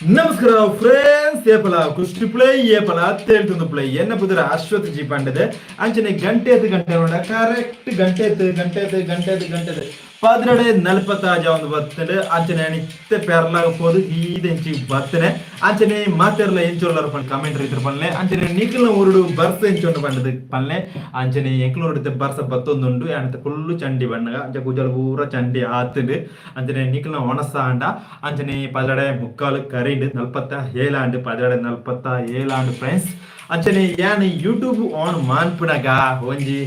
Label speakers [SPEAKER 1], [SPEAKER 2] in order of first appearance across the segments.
[SPEAKER 1] ನಮಸ್ಕಾರ ಫ್ರೆಂಡ್ಸ್, ಏಪಲ ಕುಷ್ಟಿ ಪ್ಲೇ, ಏಪಲ ತೇಳ್ತುಂದು ಪ್ಲೇ. ಎನ್ನ ಪುದರ ಅಶ್ವಥ್ ಜಿ ಪಂಡದೆ. ಅಂಚನೆ ಗಂಟೆ ಗಂಟೆ ನೋಡ, ಕರೆಕ್ಟ್ ಗಂಟೆ ಗಂಟೆ ಗಂಟೆ ಗಂಟೆ 12:46 ಒಂದು ಬತ್ತಂಡು. ಅಂಚನೆ ನಿತ್ಯ ಪೆರ್ಲಾಗ ಪೋದು ಈದೆಂಚಿ ಬತ್ತನೆ. ಅಂಚನೆ ಮಾತೆರ್ಲ ಎಂಚೊಲ್ಲರ ಪಂಡ್ ಕಮೆಂಟ್ ರೀತಿರ ಪನ್ಲೆ. ಅಂಚನೆ ನಿಕಲ್ನ ಊರುಡು ಬರ್ಸ ಎಂಚೊಂಡು ಪಂಡದು ಪನ್ಲೆ. ಅಂಚನೆ ಎಂಕ್ಲೂರುಡು ಬರ್ಸ ಬತ್ತೊಂದುಂಡು ಅಂತ ಫುಲ್ಲು ಚಂಡಿ ಬಣ್ಣಗ. ಅಂಚ ಕುಜಲ್ ಪೂರ ಚಂಡಿ ಆತುಂಡು. ಅಂಚನೆ ನಿಕಲ್ನ ಒಣಸ ಆಂಡ. ಅಂಚನೆ 12:45 ಕರಿಂಡು, 47 ಆಂಡ್, 12:47 ಆಂಡ್ ಫ್ರೆಂಡ್ಸ್. ಅಂಚನೆ ಯಾನ್ ಯೂಟ್ಯೂಬ್ ಆನ್ ಮಾನ್ಪುನಗ ಒಂಜಿ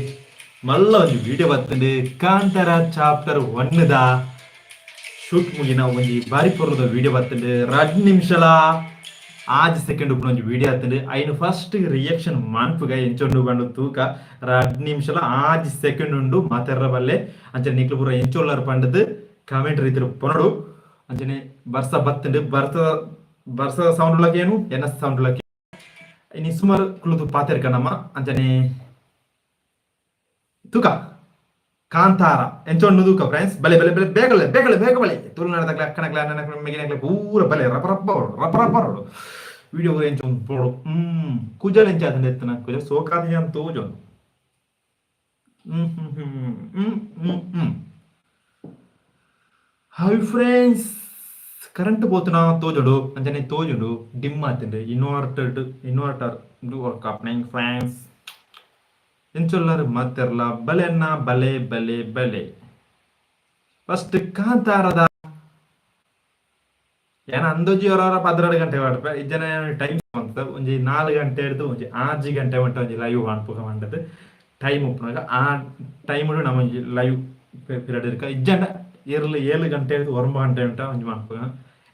[SPEAKER 1] ಮಲ್ಲ ಒಂಜಿ ವಿಡಿಯೋ ಬತ್ತಂಡು. ಕಾಂತಾರ ಚಾಪ್ಟರ್ ಒನ್ನುದ ಶೂಟ್ ಮುಗಿನ ಒಂಜಿ ಬಾರಿ ಪೊರ್ಲುದ ವಿಡಿಯೋ ಬತ್ತಂಡು. 2 ನಿಮಿಷಲ 6 ಸೆಕೆಂಡ್ ಉಪ್ಪುನ ಒಂಜಿ ವಿಡಿಯೋ ಆತಂಡು. ಐನು ಫಸ್ಟ್ ರಿಯಾಕ್ಷನ್ ಮಾನ್ಪುಗ, ಎಂಚೊಂಡು ಬಂಡು ತೂಕ. 2 ನಿಮಿಷಲ 6 ಸೆಕೆಂಡ್ ಉಂಡು, ಮಾತೆರ್ರ ಬಲ್ಲೆ. ಅಂಚನೆ ನಿಕ್ಲು ಪೂರ ಎಂಚೊಲ್ಲರ್ ಪಂಡದು ಕಮೆಂಟ್ ರೀತಿರು ಪೊನಡು. ಅಂಚನೆ ಬರ್ಸ ಬತ್ತಂಡು. ಬರ್ಸ ಬರ್ಸ ಸೌಂಡ್ ಏನು ಎನ್ನ ಸೌಂಡ್ ಇನಿ ಸುಮಾರು ಕುಳುದು ಪಾತೆರ್ಕ ನಮ್ಮ. ಅಂಚನೆ ತೂಕ, ಕಾಂತಾರ ಎಂಚೊಂಡು ತೂಕ ಫ್ರೆಂಡ್ಸ್. ಬಲೆ ಬಲೆ ಬಲೆ, ಬೇಗಲೆ ಬೇಗಲೆ ಬೇಗ ಬಲೆ. ತುಳುನಾಡದಕ್ಲೆ, ಅಕ್ಕನಕ್ಲೆ, ಅಣ್ಣನಕ್ಲೆ, ಮೆಗಿನಕ್ಲೆ ಪೂರ ಬಲೆ. ರಪ ರಪ್ಪ ಬರೋಡು, ರಪ ರಪ್ಪ ಬರೋಡು. ವಿಡಿಯೋ ಎಂಚೊಂದು ಪೋಡು. ಕುಜಲ್ ಎಂಚ ಆತಂಡ ಎತ್ತನ ಕುಜಲ್ ಸೋಕಾದಿ ಅಂತ ತೋಜೊಂದು. ಹ್ಮ್ ಹ್ಮ್ ಹ್ಮ್ ಹ್ಮ್ ಹ್ಮ್ ಹ್ಮ್ ಹಾಯ್ ಫ್ರೆಂಡ್ಸ್, ಕರೆಂಟ್ ಪೋತುನ ತೋಜೊಡು. ಅಂಚನೆ ತೋಜುಂಡು, ಡಿಮ್ ಆತುಂಡು. ಇನ್ವರ್ಟರ್ ಇನ್ವರ್ಟರ್ ವರ್ಕ್ ಆಪ್ನಿಂಗ್ ಫ್ರೆಂಡ್ಸ್. ಎಂಚೊಲ್ಲರ್ ಮಾತೆರ್ಲ? ಬಲೆನ್ನ ಬಲೆ ಬಲೆ ಬಲೆ. ಫಸ್ಟ್ ಕಾಂತಾರದ ಏನ ಅಂದೋಜಿ ಅವರ 12 ಗಂಟೆ ವಾಡ್ಪೆ ಇಜ್ಜನ ಟೈಮ್ ಅಂತ ಒಂಜಿ 4 ಗಂಟೆ ಹಿಡ್ದು ಒಂಜಿ 6 ಗಂಟೆ ಮಟ್ಟ ಒಂಜಿ ಲೈವ್ ಅನ್ಪುಗ ಮಂಡದು. ಟೈಮ್ ಉಪ್ಪುನಾಗ ಆ ಟೈಮ್ ನಮ್ಮ ಒಂಜಿ ಲೈವ್ ಪೀರಿಯಡ್ ಇರ್ಕ. ಇಜ್ಜಂಡ ಏರ್ಲ 7 ಗಂಟೆ ಹಿಡ್ದು 9 ಗಂಟೆ ಉಂಟ ಒಂಜಿ ಮನ್ಪುಗ.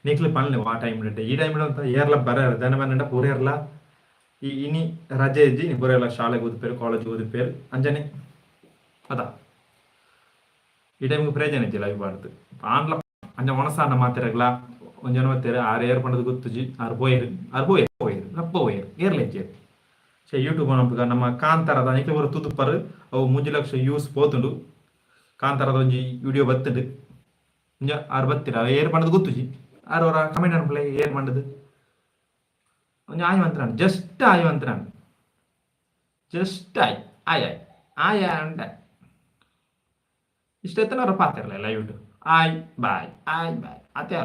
[SPEAKER 1] ನಿಕ್ಲು ಪನ್ಲೆ ಆ ಟೈಮ್ ಈ ಟೈಮ್ ಅಂತ. ಏರ್ಲ ಬರ ದನ ಬಂದಂಡ ಪೂರ ಈ ಇನಿ ರಜೆ ಇಜ್ಜಿ, ಇನಿ ಪೂರ ಶಾಲೆಗೆ ಓದಿಪೇರು, ಕಾಲೇಜ್ ಓದಿಪೇರು. ಅಂಚನೆ ಅದ ಈ ಟೈಮ್ಗೆ ಪ್ರಯೋಜನ ಇಜ್ಜಿ ಲೈವ್ ಬಾರ್ದು ಆಂಡ್ಲ. ಅಂಚ ಒಣಸಾನ ಮಾತೆರಗ್ಲ ಒಂಜಿ ಬತ್ತೇರು. ಆರು ಏರ್ ಪಂಡದು ಗೊತ್ತುಜಿ. ಆರು ಪೋಯೆರ್, ಆರು ಪೋಯೆರ್, ಪೋಯೆರ್, ರಪ್ಪ ಪೋಯೆರ್, ಏರ್ಲ ಇಜ್ಜೆರ್. ಸೊ ಯೂಟ್ಯೂಬ್ ನಮ್ಗೆ ನಮ್ಮ ಕಾಂತಾರದ ನಿಕ್ಲೆ ಪೂರ ತೂತುಪ್ಪರ್. ಅವು 3 ಲಕ್ಷ ವ್ಯೂಸ್ ಪೋತುಂಡು. ಕಾಂತಾರದ ಒಂಜಿ ವಿಡಿಯೋ ಬತ್ತುಂಡು. ಒಂಜ ಆರು ಬತ್ತೀರ, ಏರ್ ಪಂಡದು ಗೊತ್ತುಜಿ. ಆರು ಅವರ ಕಮೆಂಟ್ ಅನ್ಪಲೆ ಏರ್ ಪಂಡದು. ಒಂಜಿ ಆಯ್ ಮಂತ್ರಾನ್, ಜಸ್ಟ್ ಆಯ್ ಮಂತ್ರಾನ್, ಜಸ್ಟ್ ಆಯ್ ಆಯ್ ಆಯ್ ಆಯ್ ಅಂಡ ಇಷ್ಟ ಎತ್ತನ ಪಾತಿರಲ್ಲ ಲೈವ್. ಆಯ್ ಬಾಯ್, ಆಯ್ ಬಾಯ್ ಅತ್ತೆ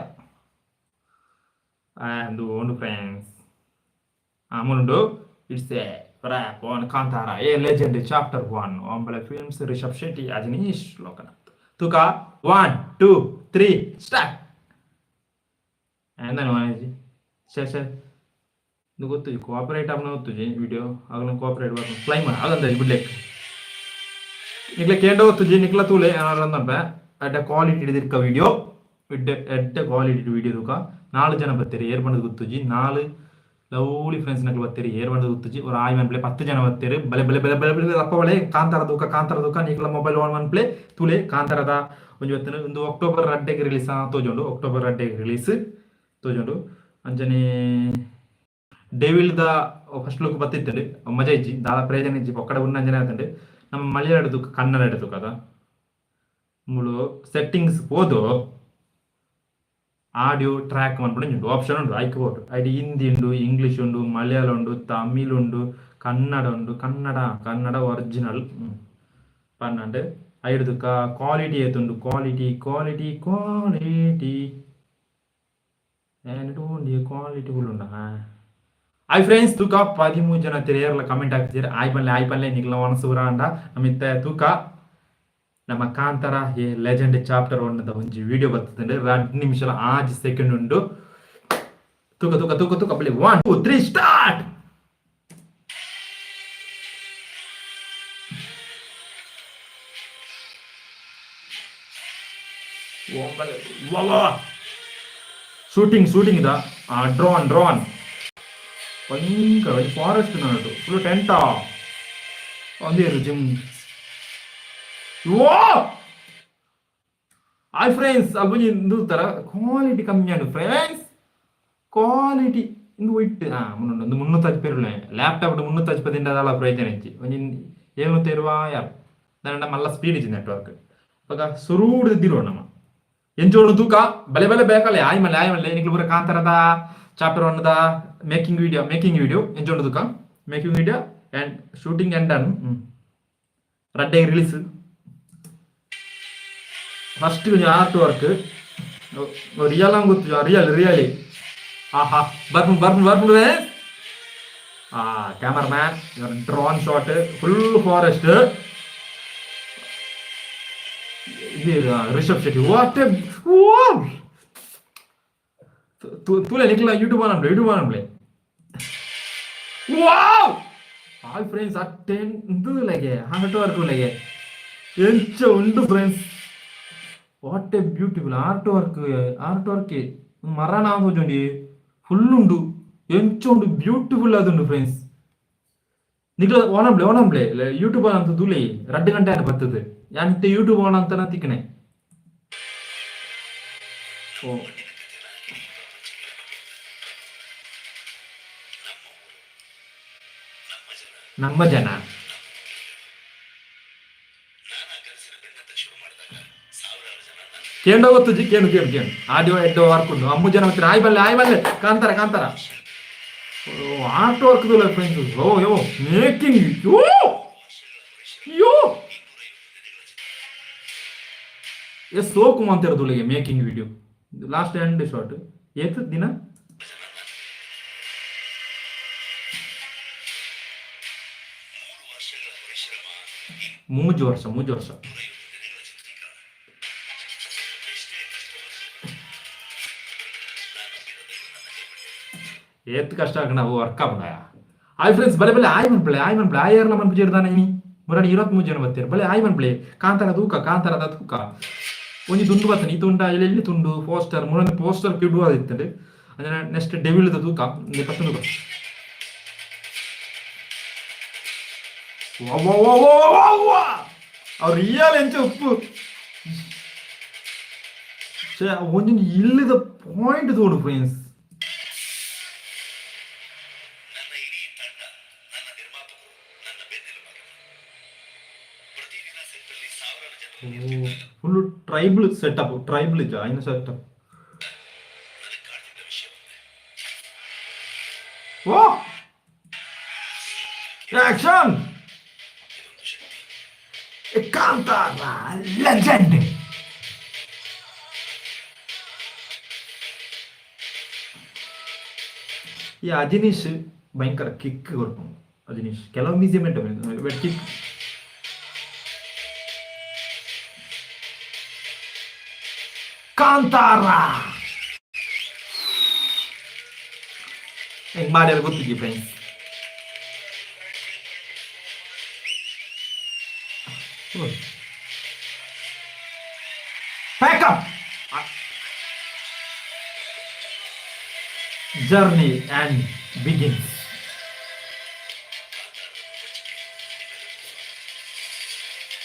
[SPEAKER 1] ಅಂದು ಉಂಡು friends. ಮುನುಂಡು. It's a wrap on Kantara a legend chapter 1. Hombale films, Rishab Shetty, Ajaneesh Lokanath. ತುಕ, 1 2 3 ಸ್ಟಾರ್ಟ್. ಎಂದಾನು ಮಾನೇಜಿ? ಶೇ ಶೇ, ಇದು ಗೊತ್ತುಜಿ. ಕೋಆಪರೇಟ್ ಆಪನ ಗೊತ್ತುಜಿ ವಿಡಿಯೋ ಆಗಲ. ಕೋಆಪರೇಟ್ ಬರ್ಪುಂಡು. ಫ್ಲೈ ಮಾಡ ಆಗಂದ ಬಿಡ್ಲೆಕ್. ನಿಕ್ಲೆ ಕೇಂಡ ಗೊತ್ತುಜಿ, ನಿಕ್ಲ ತೂಲೆ ಏನಾರ ಎಡ್ಡೆ ಕ್ವಾಲಿಟಿ ಹಿಡಿದಿರ್ಕ ವಿಡಿಯೋ, ಎಡ್ಡೆ ಎಡ್ಡೆ ಕ್ವಾಲಿಟಿ ವಿಡಿಯೋ. ತೂಕ, ನಾಲ್ ಜನ ಬತ್ತೀರಿ, ಏರ್ ಬಂದದ ಗೊತ್ತುಜಿ. ನಾಲ್ ಲವ್ಲಿ ಫ್ರೆಂಡ್ಸ್ ನಕಲು ಬತ್ತೀರಿ, ಏರ್ ಬಂದದ ಗೊತ್ತುಜಿ. ஒரு ಆಯ್ ಮನ್ಪ್ಲೆ, 10 ಜನ ಬತ್ತೀರಿ. ಬಲೆ ಬಲೆ ಬಲೆ ಬಲೆ ಬಲೆ, ರಪ್ಪ ಬಲೆ. ಕಾಂತಾರ ತೂಕ, ಕಾಂತಾರ ತೂಕ. ನಿಕ್ಲ ಮೊಬೈಲ್ ಆನ್ ಮನ್ಪ್ಲೆ, ತೂಲೆ. ಕಾಂತಾರದ ಒಂಜಿ ಬತ್ತನ. ಒಂದು ಅಕ್ಟೋಬರ್ 2ಕ್ಕೆ ರಿಲೀಸ್ ತೋಜುಂಡು. ಅಕ್ಟೋಬರ್ 2ಕ್ಕೆ ರಿಲೀಸ್ ತೋಜುಂಡು. ಅಂಚನೆ ಡೆವಿಲ್ the first look ಬತ್ತಿತ್ತಂಡು. ಮಜಾ ಇಜ್ಜಿ, ದಾಲ ಪ್ರಯೋಜನ ಇಜ್ಜಿ. ಪೊಕ್ಕಡ ಉನ್ನ ಅಂಚನೆ ಆತಂಡು. ನಮ್ಮ ಮಲಯಾಳ ತೂಕ, ಕನ್ನಡ ತೂಕ ಅದ. ಮೂಲು ಸೆಟ್ಟಿಂಗ್ಸ್ ಪೋದು ಆಡಿಯೋ ಟ್ರ್ಯಾಕ್ ಮನ್ಪುಂಡು ಉಂಟು, ಆಪ್ಷನ್ ಉಂಟು. ಐಕ್ ಬೋಡು. ಐಟ್ ಹಿಂದಿ ಉಂಡು, ಇಂಗ್ಲಿಷ್ ಉಂಡು, ಮಲಯಾಳ ಉಂಡು, ತಮಿಳ್ ಉಂಡು, ಕನ್ನಡ ಉಂಡು. ಕನ್ನಡ, ಕನ್ನಡ ಒರಿಜಿನಲ್ ಪನ್ನಂಡು. ಐಡ್ದು ಕ್ವಾಲಿಟಿ ಏತುಂಡು? Quality, quality, quality quality full ಉಂಡ. ಹಾಯ್ ಫ್ರೆಂಡ್ಸ್, ತೂಕ, 13 ಜನ ತಿರಿಯರ್ಲ ಕಮೆಂಟ್ ಹಾಕ್ತೀರಿ. ಆಯ್ ಪನ್ಲೆ, ಆಯ್ ಪನ್ಲೆ. ನಿಕ್ಲ ಮನಸ್ಸು ಅಂಡ ನಮಿತ್ತೆ. ತೂಕ, ನಮ್ಮ ಕಾಂತಾರ ಎ ಲೆಜೆಂಡ್ ಚಾಪ್ಟರ್ ಒನ್ ಒಂಜಿ ವಿಡಿಯೋ ಬರ್ತದೆ. 2 ನಿಮಿಷ 6 ಸೆಕೆಂಡ್ ಉಂಡು. ತೂಕ ತೂಕ ತೂಕ ತೂಕ ಬಲಿ. 1 2 3 ಸ್ಟಾರ್ಟ್. ಶೂಟಿಂಗ್, ಶೂಟಿಂಗ್ ಇದ. ಡ್ರೋನ್, ಡ್ರೋನ್, ಭಯಂಕರ ಫಾರೆಸ್ಟ್ ನಡು ಫುಲ್ ಟೆಂಟಾ ಒಂದೇ ಜಿಮ್. ಹಾಯ್ ಫ್ರೆಂಡ್ಸ್, ಅಲ್ಪ ಇಂದು ತರ ಕ್ವಾಲಿಟಿ ಕಮ್ಮಿ ಆಂಡ್ ಫ್ರೆಂಡ್ಸ್. ಕ್ವಾಲಿಟಿ ಇಂದು ಒಯ್ಟ್ ಮುನ್ನೊಂದು ಒಂದು 350 ರೂಪಾಯಿ ಲ್ಯಾಪ್ಟಾಪ್ 350 ದಾಲ ಪ್ರಯೋಜನ ಇಜ್ಜಿ. ಒಂಜಿ 720 ಯಾರು ದಾಂಡ ಮಲ್ಲ ಸ್ಪೀಡ್ ಇಜ್ಜಿ ನೆಟ್ವರ್ಕ್. ಅಪಗ ಸುರೂಡು ದಿರೋ ನಮ್ಮ ಎಂಚೋಡು ತೂಕ. ಬಲೆ ಬಲೆ, ಬೇಕಲೆ. ಆಯ್ ಮಲ್ಲೆ, ಆಯ್ ಮಲ್ಲೆ. ನಿಕ್ಲು ಪೂರ ಕಾಂತಾರದ Chapter one the making video, making video ಎಂಚ ಉಂಡು ತುಕ. Making video and shooting and done. ರಡ್ಡೆ ರಿಲೀಸ್. ಫಸ್ಟ್ ಒಂಜಿ ಆರ್ಟ್ ವರ್ಕ್ ರಿಯಲ್ ಗೊತ್ತು, ರಿಯಲ್ ರಿಯಲಿ. ಆಹಾ, ಬರ್ಪುಂಡು ಬರ್ಪುಂಡು ಬರ್ಪುಂಡು. ಆ cameraman, drone shot, full forest. ಇದು ರಿಷಬ್ ಶೆಟ್ಟಿ, what A ತೂಲೆ. ನಿಕ್ಲ ಯೂಟ್ಯೂಬ್ ಆನಂಬ್ಲೆ, ಯೂಟ್ಯೂಬ್ ಆನಂಬ್ಲೆ. ವಾವ್, ಆಲ್ ಫ್ರೆಂಡ್ಸ್, ಅಟ್ಟೆನ್ ಇಂದು ಲಗೆ ಹಾಟ್ ವರ್ಕ್ ಲಗೆ ಎಂಚ ಉಂಡು friends. What a beautiful art work, art work. ಮರಣ ತೋಜೊಂಡಿ ಫುಲ್ ಉಂಡು, ಎಂಚ ಉಂಡು, ಬ್ಯೂಟಿಫುಲ್ ಆದುಂಡು ಫ್ರೆಂಡ್ಸ್. ನಿಕ್ಲ ಓಣಂಬ್ಲೆ, ಓಣಂಬ್ಲೆ, ಯೂಟ್ಯೂಬ್ ಅಂತ ತೂಲೆ. 2 ಗಂಟೆ ಆಂಡ್ ಬರ್ತದೆ. ಯಾನ್ ಇತ್ತೆ ಯೂಟ್ಯೂಬ್ ಓಣ ಅಂತ ತಿಕ್ಕನೆ. ಓ, ನಮ್ಮ ಜನ. ಕೇಂಡ ಗೊತ್ತುಜಿ. ಕೇಳು ಕೇಳು ಕೇಳು. ಆಡಿಯೋ ಎಡ್ಡೋ ವರ್ಕ್ ಉಂಡು. ಅಮ್ಮು ಜನ ಬರ್ತಾರೆ. ಆಯ್ ಬಲ್ಲೆ, ಆಯ್ ಬಲ್ಲೆ. Kantara, Kantara art work friends. ಓ yo, making, yo yo, yes ಸೋಕು ಅಂತಿರೋದು making video. Last end shot ಏತ್ ದಿನ. 3 ವರ್ಷ, 3 ವರ್ಷ. ಏತ್ ಕಷ್ಟ ನಾವು ವರ್ಕ್ ಆಪುಂಡ. ಆಯ್ ಫ್ರೆಂಡ್ಸ್, ಬಲೆ ಬಲೆ, ಆಯ್ ಮನ್ಪಲೆ, ಆಯ್ ಮನ್ಪಲೆ. ಆಯ್ ಏರ್ಲ ಮನ್ಪುಜೆರ್ ದಾನೆ ಇನಿ? ಮುರಾನಿ 23 ಜನ ಬತ್ತೆರ್. ಬಲೆ, ಆಯ್ ಮನ್ಪಲೆ. ಕಾಂತಾರ ತೂಕ, ಕಾಂತಾರದ ತೂಕ. ಒಂಜಿ ತುಂಡು ಬತ್ತನೆ ಈ ತುಂಡ ಎಲ್ಲಿ ತುಂಡು ಪೋಸ್ಟರ್ ಮುರೊಂದು ಪೋಸ್ಟರ್ ಕಿಡು ಇತ್ತಂಡ್. ಅಂಚನೆ ನೆಕ್ಸ್ಟ್ ಡೆವಿಲ್ ದ ತೂಕ, ಫಸ್ಟ್ ತೂಕ. ಅವ್ರು ರಿಯಲ್ ಎಂಚ ಉಪ್ಪು. ಒಂಜಿ ಇಲ್ಲದ ಪಾಯಿಂಟ್ ತೋಡು ಫ್ರೆಂಡ್ಸ್.
[SPEAKER 2] ನನ್ನ ಇಡೀ ತಂಡ ನನ್ನ ನಿರ್ಮಾಪಕರು, ನನ್ನ ಬೆನ್ನೆಲುಬಾಗಿದ್ದಾರೆ. ಪ್ರತಿದಿನ ಸೆಟ್ಟಲ್ಲಿ ಸಾವಿರಾರು ಜನರು
[SPEAKER 1] ಫುಲ್ ಟ್ರೈಬಲ್ ಸೆಟಪ್, ಟ್ರೈಬಲ್ ಇಜ್ಜ ಐನ ಸೆಟಪ್.
[SPEAKER 2] ನನಗೆ ಕಾಡ್ತಿದ್ದ ವಿಷಯ ಒಂದೇ.
[SPEAKER 1] ಓ, ಆಕ್ಷನ್!
[SPEAKER 2] ಇದೊಂದು ಶಕ್ತಿ.
[SPEAKER 1] ಕಾಂತಾರ ಲೆಜೆಂಡ್. ಈ ಅಜಿನೀಶ್ ಭಯಂಕರ ಕಿಕ್ ಕೊರ್ಪುಂಡು. ಅಜಿನೀಶ್ ಕೆಲವು ಮ್ಯೂಸಿಯಂ ಕಿಕ್. ಕಾಂತಾರ ಹೆಂಗ್ ಮಾಡ್ಯಾರ ಗೊತ್ತಿದ್ದಿ friends. Pack up journey and begins.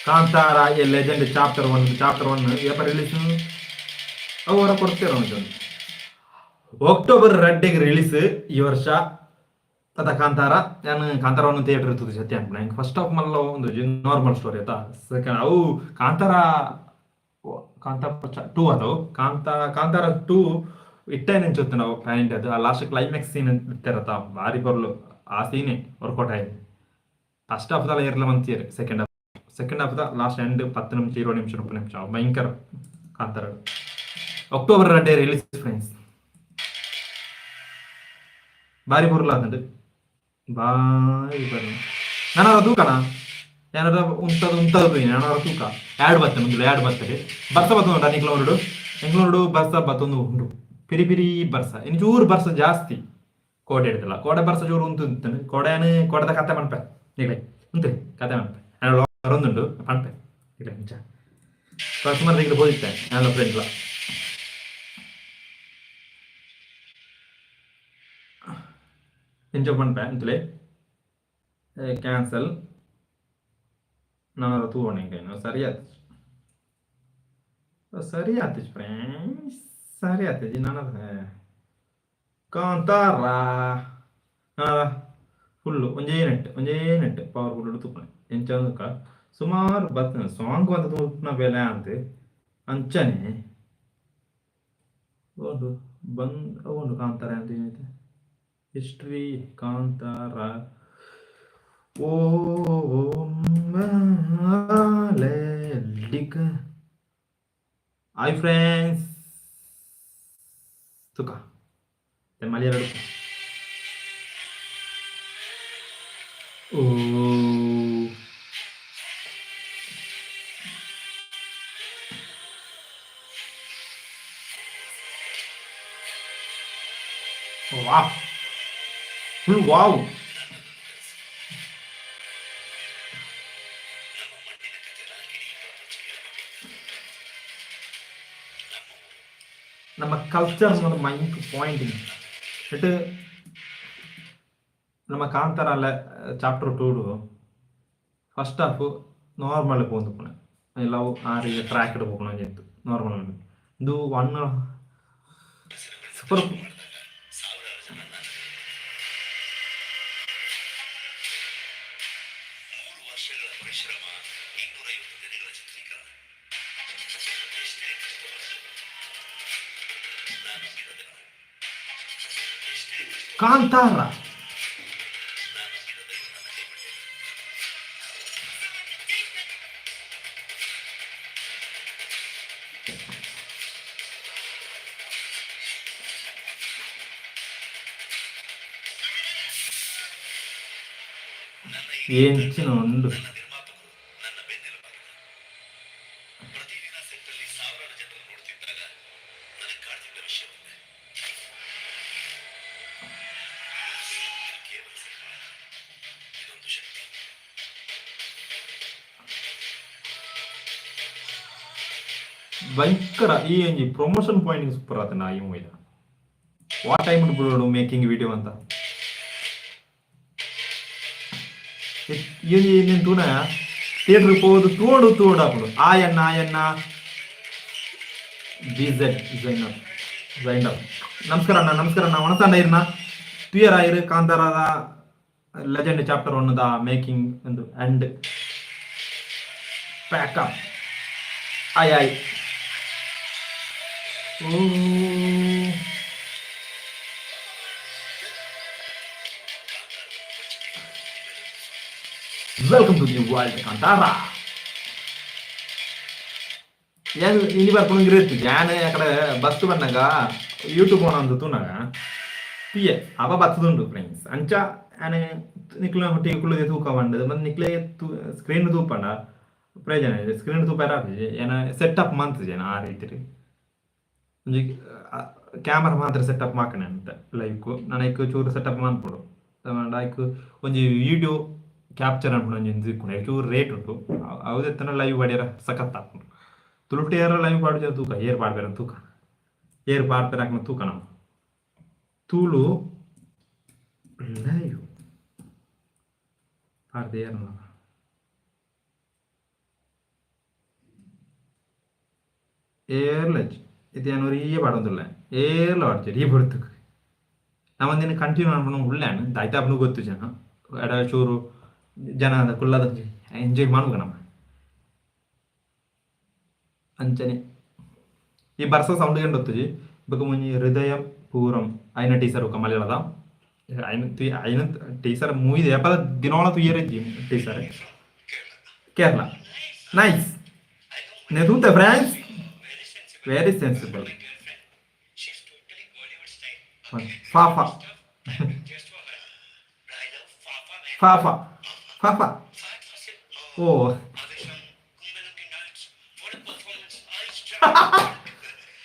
[SPEAKER 1] Kantara A legend chapter one, chapter one ಏಪ release? ಅವು ಹೊರ ಕೊಡ್ತೀರ. ಅಕ್ಟೋಬರ್ 2ಗೆ ರಿಲೀಸ್ ಈ ವರ್ಷ ಅದ ಕಾಂತಾರ. ನಾನು ಕಾಂತಾರ ಒನ್ ಥಿಯೇಟರ್ ಇರ್ತದೆ ಸತ್ಯ ಅನ್ಪುಣ. ಹಿಂಗೆ ಫಸ್ಟ್ ಹಾಫ್ ಮಲ್ಲ ಒಂದು ನಾರ್ಮಲ್ ಸ್ಟೋರಿ ಆಯ್ತಾ. ಸೆಕೆಂಡ್ ಅವು ಕಾಂತಾರ, ಕಾಂತಾರ 2 ಅದವು. ಕಾಂತಾರ 2 ಇಟ್ಟೆ ನೆಂಚೊತ್ತು ನಾವು ಪ್ಯಾನಿಂಟ್ ಅದು. ಆ ಲಾಸ್ಟ್ ಕ್ಲೈಮ್ಯಾಕ್ಸ್ ಸೀನ್ ಇರ್ತಾರತ್ತ, ಭಾರಿ ಬರ್ಲು. ಆ ಸೀನೇ ವರ್ಕೌಟ್ ಆಯ್ತು. ಫಸ್ಟ್ ಹಾಫ್ ದಲ್ಲ ಇರಲ್ಲ ಮಂತಿಯರು. Second half the last end 10 ನಿಮಿಷ, 20 ನಿಮಿಷ, 30 ನಿಮಿಷ ಭಯಂಕರ. ಕಾಂತಾರ ಅಕ್ಟೋಬರ್ 2 ರಿಲೀಸ್ ಫ್ರೆಂಡ್ಸ್. ಭಾರಿ ಬರಲ್ಲ, ಬಾರಿ ಬರಲ್ಲ. ನಾನಾರ ತೂಕಣ ಏನಾರ ಉಂತದ ಉಂತದ ಏನಾರ ತೂಕ. ಆ್ಯಡ್ ಬರ್ತದೆ ಮುಂದೆ, ಆ್ಯಡ್ ಬರ್ತದೆ. ಬರ್ಸ ಬರ್ತದೆ ನಿಕ್ಲ ನೋಡು, ಎಂಕ್ಲ ಬರ್ಸ ಬತ್ತೊಂದು ಉಂಡು. ಪಿರಿ ಪಿರಿ ಬರ್ಸ, ಇನ್ನು ಚೂರು ಬರ್ಸ ಜಾಸ್ತಿ. ಕೋಟೆ ಹಿಡ್ದಲ್ಲ, ಕೋಡೆ ಬರ್ಸ ಚೂರು ಉಂತು ಉಂತಾನೆ. ಕೋಡೆನು ಕೋಡೆದ ಕತೆ ಮನ್ಪೆ ನಿಕ್ಲೆ. ಉಂತೆ ಕತೆ ಮನ್ಪೆ. ನಾನು ಬರೊಂದುಂಡು ಪನ್ಪೆ ನಿಕ್ಲೆ. ಇಂಚ ಸುಮಾರು ತಿಂಗಳು ಹೋದಿತ್ತೆ ನಾನು ಫ್ರೆಂಡ್ಲ. ಇಂಚ ಪನ್ಪೆ ಅಂತಲೇ. ಕ್ಯಾನ್ಸಲ್. ನಾನು ತೂವಣೆ ಸರಿ ಆತು, ಸರಿ ಆತು ಫ್ರೆಂಡ್ಸ್, ಸರಿ ಆತು. ನಾನು ಕಾಂತಾರ ಫುಲ್ಲು ಒಂಜೇ ನೆಟ್, ಒಂಜೇ ನೆಟ್ ಪವರ್ ಫುಲ್ ತೂಪುನೆ. ಎಂಚ ಸುಮಾರು ಬರ್ತದೆ ಸಾಂಗ್ ಅಂತ ತೂಪುನ ಬೆಲೆ ಅಂತ ಅಂಚನೆ. ಉಂಡು ಬಂದ್ ಉಂಡು ಕಾಂತಾರ ಅಂತ ಏನೈತೆ ಹಿಸ್ಟ್ರಿ ಕಾಂತಾರ. ಓ ಹಾಯ್ ಫ್ರೆಂಡ್ಸ್, ತುಕ ಮಲಯಾಳ. ಓ wow, full wow. ನಮ್ಮ ಕಲ್ಚರ್ ಒಂದು ಮೈನ್ ಪಾಯಿಂಟ್ ಇಟ್ಟು ನಮ್ಮ ಕಾಂತಾರ ಅಲ್ಲ. ಚಾಪ್ಟರ್ ಟೂಡು ಫಸ್ಟ್ ಹಾಫ್ ನಾರ್ಮಲ್ ಪೋಂದು ಪುಣೆ ಲವ್ ಆರ್ ಟ್ರ್ಯಾಕ್ ಪೋಪುನ ಇತ್ತು. ನಾರ್ಮಲ್ ಇದು ಒನ್ ಸೂಪರ್.
[SPEAKER 2] 3 ವರ್ಷಗಳ ಪರಿಶ್ರಮ, 250 ದಿನಗಳ ಚಿತ್ರೀಕರಣ. ಎಷ್ಟೇ ಕಷ್ಟವಾದರೂ ನಾನು ನಂಬಿದ ದೈವ, ಎಷ್ಟೇ ಕಷ್ಟ
[SPEAKER 1] ಕಾಂತಾರ.
[SPEAKER 2] ನಾನು ನಂಬಿದ ದೈವ ನನ್ನ ಕೈ ಬಿಡಲಿಲ್ಲ. ನನ್ನ ಇಡೀ
[SPEAKER 1] ಎಂಚಿನ ಉಂಡು.
[SPEAKER 2] ನನ್ನ ನಿರ್ಮಾಪಕರು ನನ್ನ ಬೆನ್ನೆಲುಬಾಗಿದ್ದರು. ಪ್ರತಿದಿನ ಸೆಟ್ಟಲ್ಲಿ ಸಾವಿರಾರು ಜನರನ್ನು ನೋಡ್ತಿದ್ದಾಗ ನನಗೆ ಕಾಡ್ತಿದ್ದ ವಿಷಯ ಒಂದೇ. ಇದು ಕೇವಲ ಸಿನಿಮಾ ಅಲ್ಲ, ಇದೊಂದು ಶಕ್ತಿ.
[SPEAKER 1] ಭಯಂಕರ ಈ ಒಂಜಿ ಪ್ರಮೋಷನ್ ಪಾಯಿಂಟ್ ಸೂಪರ್ ಆತನ ಈ ಮೂವಿದ. ವಾ ಟೈಮ್ ಬಿಡೋಡು ಮೇಕಿಂಗ್ ವಿಡಿಯೋ ಅಂತ ಈ ನೀನು ತೂನ ಥಿಯೇಟರ್ ಪೋದು ತೋಡು ತೋಡು ಆಪುಂಡು. ಆಯಣ್ಣ ಆಯಣ್ಣ ಬಿ ಝೆಡ್ ಝೈನರ್ ಝೈನರ್, ನಮಸ್ಕಾರ ಅಣ್ಣ, ನಮಸ್ಕಾರ ಅಣ್ಣ. ವಣಸಣ್ಣ ಇರ್ನ ತುಯರ್ ಆಯಿರು. ಕಾಂತಾರದ legend chapter one the making ಒಂದು ಅಂಡ್ ಪ್ಯಾಕಪ್ ಆಯ್ ಆಯ್. ಓ, welcome to the world Kantara. ಏನ್ ಇನಿ ಬರ್ಕೊಂಡು ಇರುತ್ತೆ ಯಾನ್ ಅಕಡೆ ಬಸ್ ಬಂದಾಗ ಯೂಟ್ಯೂಬ್ ಓನ್ ಅಂದು ತೂನಾಗ ಪಿಯೆ ಅವ ಬತ್ತದುಂಡು ಫ್ರೆಂಡ್ಸ್. ಅಂಚ ಆನೆ ನಿಕ್ಲ ಹೊಟ್ಟಿಗೆ ಕುಳ್ಳುದೆ ತೂಕ ಬಂಡದು ಮತ್ತೆ ನಿಕ್ಲೆ ಸ್ಕ್ರೀನ್ ತೂಪಂಡ ಪ್ರಯೋಜನ ಇದೆ. ಸ್ಕ್ರೀನ್ ತೂಪಾರ ಏನ ಸೆಟಪ್ ಮಂತ್ ಜನ ಆ ರೀತಿ ಒಂಜಿ ಕ್ಯಾಮರಾ ಮಾತ್ರ ಸೆಟಪ್ ಮಾಕಣೆ ಅಂತ ಲೈಕ್ ನಾನು ಐಕ್ ಚೂರು ಸೆಟಪ್ ಮನ್ಪೊಡು. ಐಕ್ ಒಂಜಿ ವಿಡಿಯೋ ಕ್ಯಾಪ್ಚರ್ ಅನ್ಪುಂಡು ಒಂಜಿ ತಿಕ್ಕುಂಡು. ಚೂರು ರೇಟ್ ಉಂಟು. ಅವು ಎತ್ತನ ಲೈವ್ ಪಾಡ್ಯರ ಸಖತ್ ಆಪುಂಡು. ತುಳುಟು ಏರ ಲೈವ್ ಪಾಡುಜ ತೂಕ, ಏರ್ ಪಾಡ್ಪೆರ ತೂಕ, ಏರ್ ಪಾಡ್ಪೆರ ಹಾಕ್ನ ತೂಕ. ನಮ್ಮ ತುಳು ಲೈವ್ ಪಾಡ್ದೆ ಏರ್ನ ಏರ್ಲಜ್ ಇದು ಏನು ಒರಿಯೇ ಪಾಡೊಂದುಲ್ಲ, ಏರ್ಲ ಪಾಡ್ಜೆರ್ ಈ ಪೊರ್ತುಗು. ನಮ್ಮೊಂದಿನ ಕಂಟಿನ್ಯೂ ಮನ್ಪುನ ಉಲ್ಲಾನ್ ದಾಯ್ತ ಆಪುಂಡು ಗೊತ್ತು. ಜನ ಎಡ ಚೂರು ಜನ ಕುಲ್ಲದ ಎಂಜಾಯ್ ಮನ್ಪುಗ ನಮ. ಅಂಚನೆ ಈ ಬರ್ಸ ಸೌಂಡ್ ಕಂಡೊತ್ತುಜಿ. ಬೊಕ ಒಂಜಿ ಹೃದಯ ಪೂರಂ ಐನ ಟೀಸರ್ ಬೊಕ ಮಲಯಾಳದ ಐನ ಐನ ಟೀಸರ್ ಮೂವಿ ಏಪದ ದಿನೋಳ ತುಯ್ಯರೆ ಟೀಸರ್. ಕೇರಳ ನೈಸ್ ನೆ ತೂತೆ friends, very sensible. Fafa Fafa Fafa. ಓ,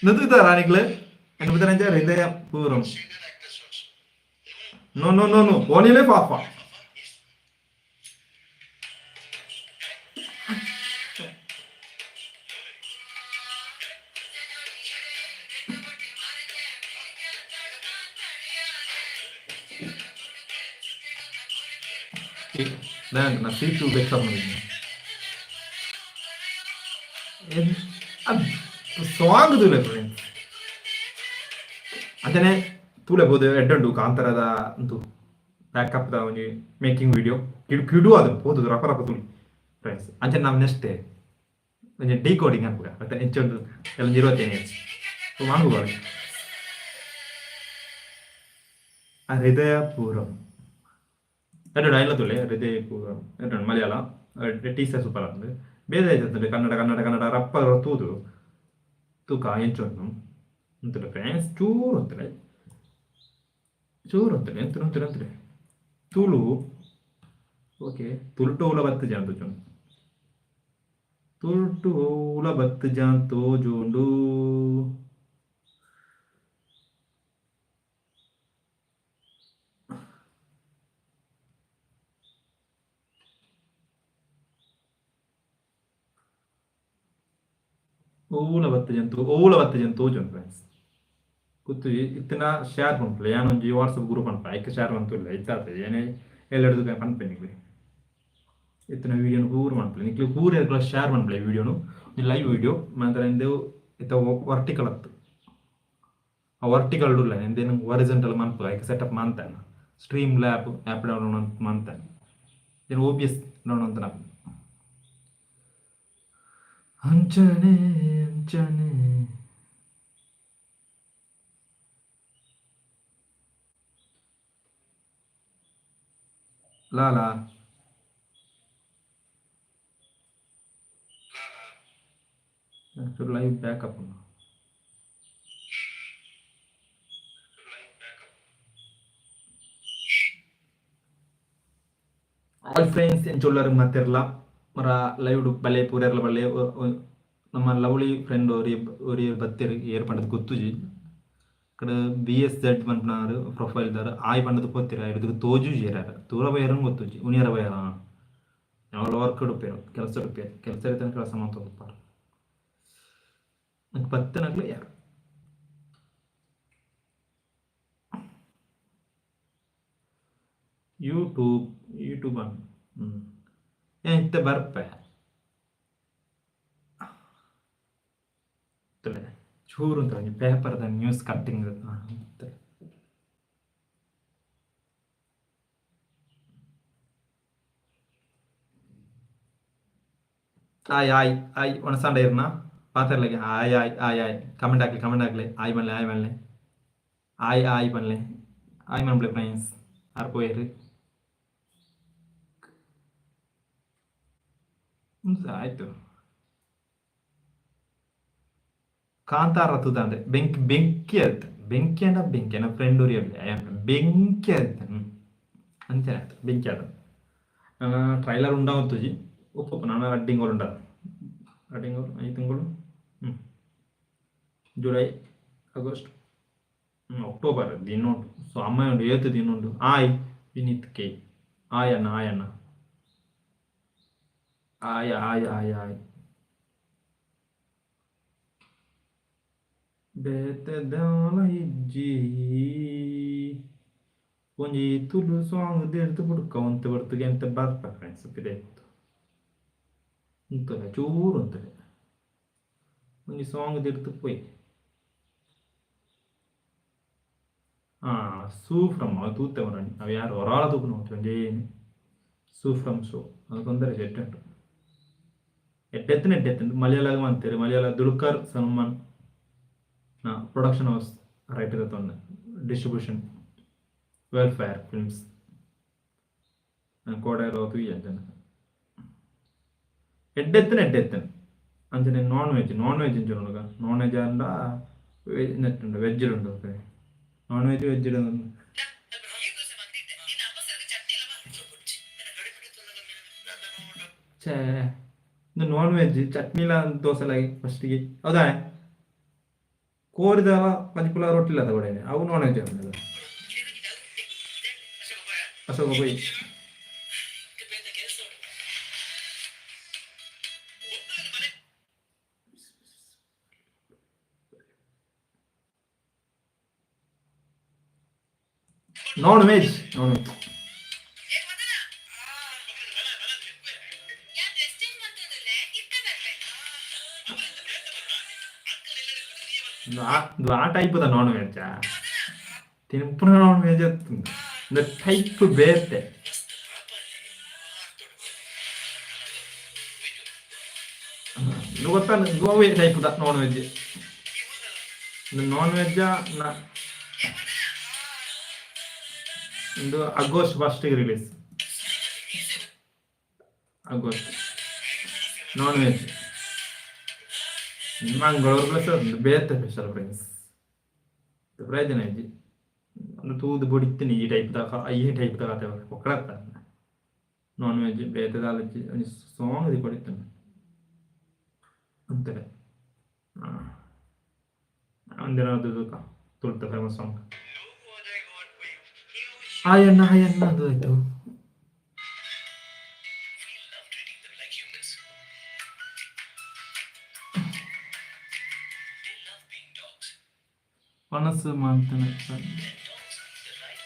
[SPEAKER 1] ನಿಂತಿದ್ದಾರಾ ನಿಕ್ಲು ಎನ್ಪತ್ತಂಜ Hridayapoorvam. No no no no, ಓನಿಲೇ ಫಾಫಾ. ನಾ ಸೀಟು ಬೇಕಾದ್ರೆ ಸಾಂಗ್ ತೂಲೆ ಫ್ರೆಂಡ್ಸ್. ಅಂಚನೆ ತೂಲೆ ಬೋದು, ಎಡ್ಡುಂಡು ಕಾಂತಾರದ ಉಂದು ಪ್ಯಾಕಪ್ ದ ಒಂಜಿ ಮೇಕಿಂಗ್ ವಿಡಿಯೋ ಕಿಡು ಕಿಡು. ಅದು ಪೋದು ರಪ ರಪ ತೂಲಿ ಫ್ರೆಂಡ್ಸ್. ಅಂಚನೆ ನಾವು ನೆಕ್ಸ್ಟ್ ಒಂಜಿ ಡಿಕೋಡಿಂಗ್ ಅನ್ಪುಗ ಮತ್ತೆ ಎಂಚ ಉಂಡು ಎಲ್ಲ 27 ಮನ್ಪುಗ. ಹೃದಯಪುರಂ ಎರಡು ಐಲ ತುಲೆ ಹೃದಯಪುರಂ ಎರಡು ಮಲಯಾಳ ಟೀಸರ್ ಸೂಪರ್ ಆತಂದು ಬೇರೆ ಐತಂದ್ರೆ ಕನ್ನಡ ಕನ್ನಡ ಕನ್ನಡ ರಪ್ಪ ತೂದು ತೂಕ ಎಂಚೊಂದು ಉಂತುಲೆ ಫ್ರೆಂಡ್ಸ್ ಚೂರು ಉಂತುಲೆ ಚೂರು ಉಂತುಲೆ ಎಂತ ಉಂತುಲೆ ಉಂತುಲೆ ತುಳು ಓಕೆ ತುಳುಟು ಬತ್ತು ಜನ ತೂಚೊಂದು ತುಳುಟು ಉಲ ಬತ್ತು ಜನ ತೋಜುಂಡು. ಓಲ ಬತ್ತು ಜಂತು ಓಲ ಬತ್ತು ಜನ ತೋಜುಂಡು ಫ್ರೆಂಡ್ಸ್. ಕುತ್ತು ಇತ್ತಿನ ಶೇರ್ ಪನ್ಪುಲೆ ಯಾನ್ ಒಂಜಿ ವಾಟ್ಸಪ್ ಗ್ರೂಪ್ ಪನ್ಪ ಐಕ್ ಶೇರ್ ಮಂತುಲ್ಲ ಇತ್ತಾತ ಏನೇ ಎಲ್ಲೆಡ್ದು ಪನ್ಪೆ ನಿಕ್ಲೆ ಇತ್ತಿನ ವೀಡಿಯೋನು ಪೂರ ಮನ್ಪುಲೆ ನಿಕ್ಲೆ ಪೂರ ಏರ್ಲ ಶೇರ್ ಮನ್ಪುಲೆ ವೀಡಿಯೋನು. ಲೈವ್ ವೀಡಿಯೋ ಮಾತ್ರ ಇಂದು ಇತ್ತ ವರ್ಟಿಕಲ್ ಅತ್ತು. ಆ ವರ್ಟಿಕಲ್ ಉಲ್ಲ ಎಂದೇನು ಒರಿಜೆಂಟಲ್ ಮನ್ಪು ಐಕ್ ಸೆಟಪ್ ಮಂತಾನ ಸ್ಟ್ರೀಮ್ ಲ್ಯಾಬ್ ಆ್ಯಪ್ ಡೌನ್ಲೋಡ್ ಮಂತಾನೆ ಏನು ಓ ಬಿ ಎಸ್ ಡೌನ್ ಅಂತ ಅಂಚನೆ ಅಂಚನೆ. Lala live backup. All friends ಎಂಚೊಲ್ಲರ್ ಮಾತೆರ್ಲ ಮರ ಲೈವ್ ಬಲ್ಲೆ ಪೂರೆರ್ಲ ಬಲ್ಲೆ. ನಮ್ಮ ಲವ್ಲಿ ಫ್ರೆಂಡ್ ಒರಿ ಒರಿ ಬತ್ತೆರ್ ಏರ್ ಪಂಡದ್ ಗೊತ್ತುಜಿ ಕಡೆ ಬಿ ಎಸ್ ಜೆಡ್ ಪನ್ಪುನಾರ್ ಪ್ರೊಫೈಲ್ ದಾರ್ ಆಯ್ ಪಂಡದ್ ಪೋತಿರ ಹಿಡಿದು ತೋಜುಜಿ ಏರಾರ ದೂರ ಬೈರನ್ ಗೊತ್ತುಜಿ ಉನಿಯರ ಬೈರ ಯಾವಲ ವರ್ಕ್ ಇಡುಪೇರು ಕೆಲಸ ಇಡುಪೇರು ಕೆಲಸ ಇರ್ತೇನೆ ಕೆಲಸ ಮಾಡ್ತಾ ನಂಗೆ ಪತ್ತನಗ್ಲು ಯಾರು ಯೂಟ್ಯೂಬ್ ಯೂಟ್ಯೂಬ್ ಹ್ಞೂ ಇತ್ತೆ ಬರ್ಪೆ ಚೂರು ಅಂತ ಒಂಜಿ ಪೇಪರ್ದ ನ್ಯೂಸ್ ಕಟ್ಟಿಂಗ್ ಆಯ್ ಆಯ್ ಆಯ್ ಒಣಸಾಂಡ ಇರ್ನ ಪಾತೆರ್ಲಗೆ ಆಯ್ ಆಯ್ ಆಯ್ ಆಯ್ ಕಮೆಂಟ್ ಹಾಕ್ಲಿ ಕಮೆಂಟ್ ಹಾಕ್ಲಿ ಆಯ್ ಪನ್ಲೆ ಆಯ್ ಪನ್ಲೆ ಆಯ್ ಆಯ್ ಪನ್ಲೆ ಆಯ್ ಮನ್ಪ್ಲೆ ಫ್ರೆಂಡ್ಸ್ ಆರ್ ಪೋಯೆರ್ ಆಯ್ತು. ಕಾಂತಾರ ತೂದಾಂಡೆ ಬೆಂಕಿ ಬೆಂಕಿ ಆಯ್ತು ಬೆಂಕಿ ಅಂಡ ಬೆಂಕಿ ನನ್ನ ಫ್ರೆಂಡ್ ಉರಿ ಬೆಂಕಿ ಆಯ್ತು ಅಂಚನೆ ಆಯ್ತು ಬೆಂಕಿ ಆದ ಟ್ರೈಲರ್ ಉಂಡಾವತ್ತುಜಿ ಉಪ್ಪು ನಾನು ರಡ್ಡು ತಿಂಗಳು ಉಂಡ ರಡ್ಡು ತಿಂಗಳು ಐದು ತಿಂಗಳು ಹ್ಞೂ ಜುಲೈ ಆಗಸ್ಟ್ ಅಕ್ಟೋಬರ್ ದಿನ ಉಂಟು. ಸೊ ಅಮ್ಮ ಉಂಡು ಏತು ದಿನ ಉಂಡು. ಆಯ್ ವಿನೀತ್ ಕೆ ಆಯ್ ಅಣ್ಣ ಆಯ್ ಅಣ್ಣ ಆಯ್ ಆಯ್ ಆಯ್ ಆಯ್ ಬೇತೆ ದಾಲ ಇಜ್ಜಿ ಒಂಜಿ ತುಳು ಸಾಂಗ್ ದೇಡ್ದು ಬುಡ್ಕ ಒಂತೆ ಬರ್ತುಗೆ ಎಂತ ಬರ್ಪ ಫ್ರೆಂಡ್ಸ್ ಪಿದೈತು ಉಂತಲೆ ಚೂರು ಉಂತಲೆ ಒಂಜಿ ಸಾಂಗ್ ದೇಡ್ದು ಪೋಯಿ. ಸೂ ಫ್ರಮ್ ಅವು ತೂತೆ ಮರಣಿ ಅವು ಯಾರು ಹೊರಾಳ ತೂಪುನ ಒಂಜಿ ಸೂ ಫ್ರಮ್ ಶೋ ಅದು ತೊಂದರೆ ಎಡ್ಡೆ ಎಡ್ಡೆತ್ತಿನ ಎಡ್ಡೆತ್ತಿನ ಮಲಯಾಳ ಅಂತಾರೆ Malayalam Dulquer Salmaan production house writer ತೊಂದೆ ಡಿಸ್ಟ್ರಿಬ್ಯೂಷನ್ ವೆಲ್ಫೇರ್ ಫಿಲ್ಮ್ಸ್ ಕೋಡೆ ತೂಯಿ ಅಂಚನೆ ಎಡ್ಡೆತ್ತಿನ ಎಡ್ಡೆತ್ತಿನ ಅಂಚನೆ ನಾನ್ ವೆಜ್ ನಾನ್ ವೆಜ್ ಇಂಚ ನಾನ್ ವೆಜ್ ಅಂಡ ನೆಟ್ ಉಂಡು ವೆಜ್ ಉಂಡು ನಾನ್ ವೆಜ್ ವೆಜ್ ಛೇ ಇದು ನಾನ್ ವೆಜ್ ಚಟ್ನಿಲ ದೋಸೆ ಲಾಗಿ ಫಸ್ಟಿಗೆ ಹೌದಾ ಕೋರಿದ ಪಂಚಿಪುಲ ರೊಟ್ಟಿಲ್ಲ ತಗೊಳ್ಳೇನೆ ಅವು ನಾನ್ ವೆಜ್ ಅಶೋಕ ಪೋಯಿ ನಾನ್ ವೆಜ್ ನಾನ್ ವೆಜ್ ಆ type the non veg ತಿನ್ಪುನ non veg type ಬೇತೆ. ಇದು ಗೊತ್ತಾ ಗೋವೆ type the non veg non veg. ಇಂದು August first release. August non veg Mangalore plus ಬೇತೆ ಸ್ಪೆಷಲ್ ಫ್ರೆಂಡ್ಸ್. ಪ್ರಯೋಜನ ಇಜ್ಜಿ. ಒಂದು ತೂದು ಬೊಡಿತ್ತಿನಿ ಈ ಟೈಪ್ ದ, ಈ ಟೈಪ್ ದ ಕತೆ ಒಕ್ಕಡತ್ತ. ನಾನ್ ವೆಜ್ ಬೇತೆ ದಾಲಜ್ಜಿ, ಒಂಜಿ ಸಾಂಗ್ the ಕೊಡಿತ್ತನೆ ಅಂತಾರೆ. ಒಂದಿನ ಅದು ತುಳುತ ಫೇಮಸ್ ಸಾಂಗ್. ಆಯಣ್ಣ ಆಯಣ್ಣ, ಅದು ಆಯ್ತು. ಮನಸ್ಸು ಮಾಡ್ತಾನೆ.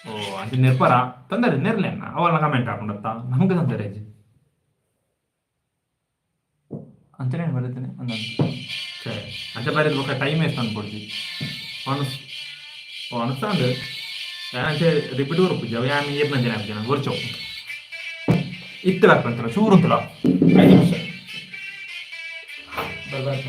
[SPEAKER 1] ಓ, ಅದು ನಿರ್ಪರ ತೊಂದರೆ ನೆರ್ಲೆ ಅಣ್ಣ. ಅವೆಲ್ಲ ಕಮೆಂಟ್ ಹಾಕೊಂಡತ್ತ ನಮ್ಗೆ ತೊಂದರೆ ಅಜ್ಜಿ ಅಂಚನೆ ಬರೀತೇನೆ ಅಂದ. ಸರಿ, ಅಂಚೆ ಬರೀದ್ ಬೊಕ್ಕ ಟೈಮ್ ವೇಸ್ಟ್ ಅನ್ಕೊಡ್ತಿ. ಒಣಸ್ ಒಣಸಾಂಡ್ ಅಂಚೆ ರಿಪೀಟ್ ಕೊರ್ಪುಜಿ ಅವು. ಯಾನ್ ಏರ್ನಂಚನೆ ಆಪುಜಿ ಗೊರ್ಚೋ ಇತ್ತೆ ಬರ್ಪಂತಲ್ಲ, ಚೂರು ಉಂತುಲ 5 ನಿಮಿಷ. ಬರ್ ಬರ್ಪ.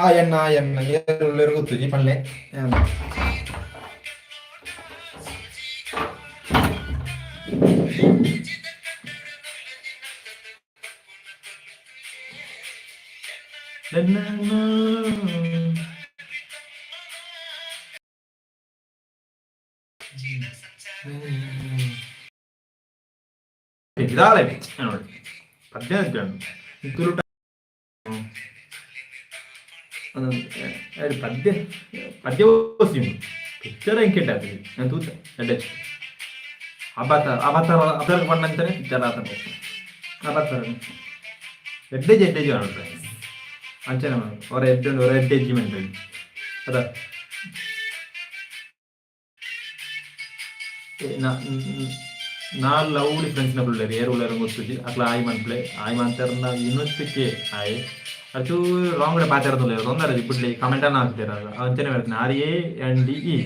[SPEAKER 1] ಆಯಣ್ಣ ಆಯಣ್ಣ, ಏರುಲ್ಲೆರ್ ಗೊತ್ತುಜಿ ಪನ್ಲೆ. ಇದಾಳೆ ನೋಡಿ, ಪದ್ಯ ತುಳುಟ ಪದ್ಯ ಪದ್ಯ ಓಸಿ ಪಿಕ್ಚರ್ ಎಂಕೆಟ್ ಅದು ನಾನು ತೂತ ಎಡ್ಡೆ. ಅಬತಾರ ಅಬತಾರ ಅಬತಾರ ಪಂಡಂತಾನೆ ಪಿಕ್ಚರ್ ಆತನ ಅಬತಾರ ಎಡ್ಡೆಜಿ ಎಡ್ಡೆಜಿ ನೋಡ್ರಿ. ಅಂಚನೆ ಹೊರ ಎಡ್ಡೆ ಹೊರ ಎಡ್ಡೆಜಿ ಮೆಂಟಲಿ ಅದ. ನಾಲ್ ಲವ್ಲಿ ಫ್ರೆಂಡ್ಸ್ನ ಉಲ್ಲೆರ್, ಏರ್ ಉಲ್ಲೆರ್ ಗೊತ್ತುಜಿ. ಅಕ್ಲ ಆಯ್ ಮನ್ಪ್ಲೆ ಆಯ್ ಮಂತೆರ್ನ ಇನ್ನೊತ್ತಿಗೆ ಆಯ್ ಅಚೂ ರಾಂಗ್ ಪಾತೆರದುಲ್ಲೆರ್, ತೊಂದರೆ ಬಿಡ್ಲಿ. ಕಮೆಂಟ್ ಅನ್ನ ಹಾಕ್ತೀರ ಅಂಚನೆ ಬರ್ತೀನಿ. R A N D E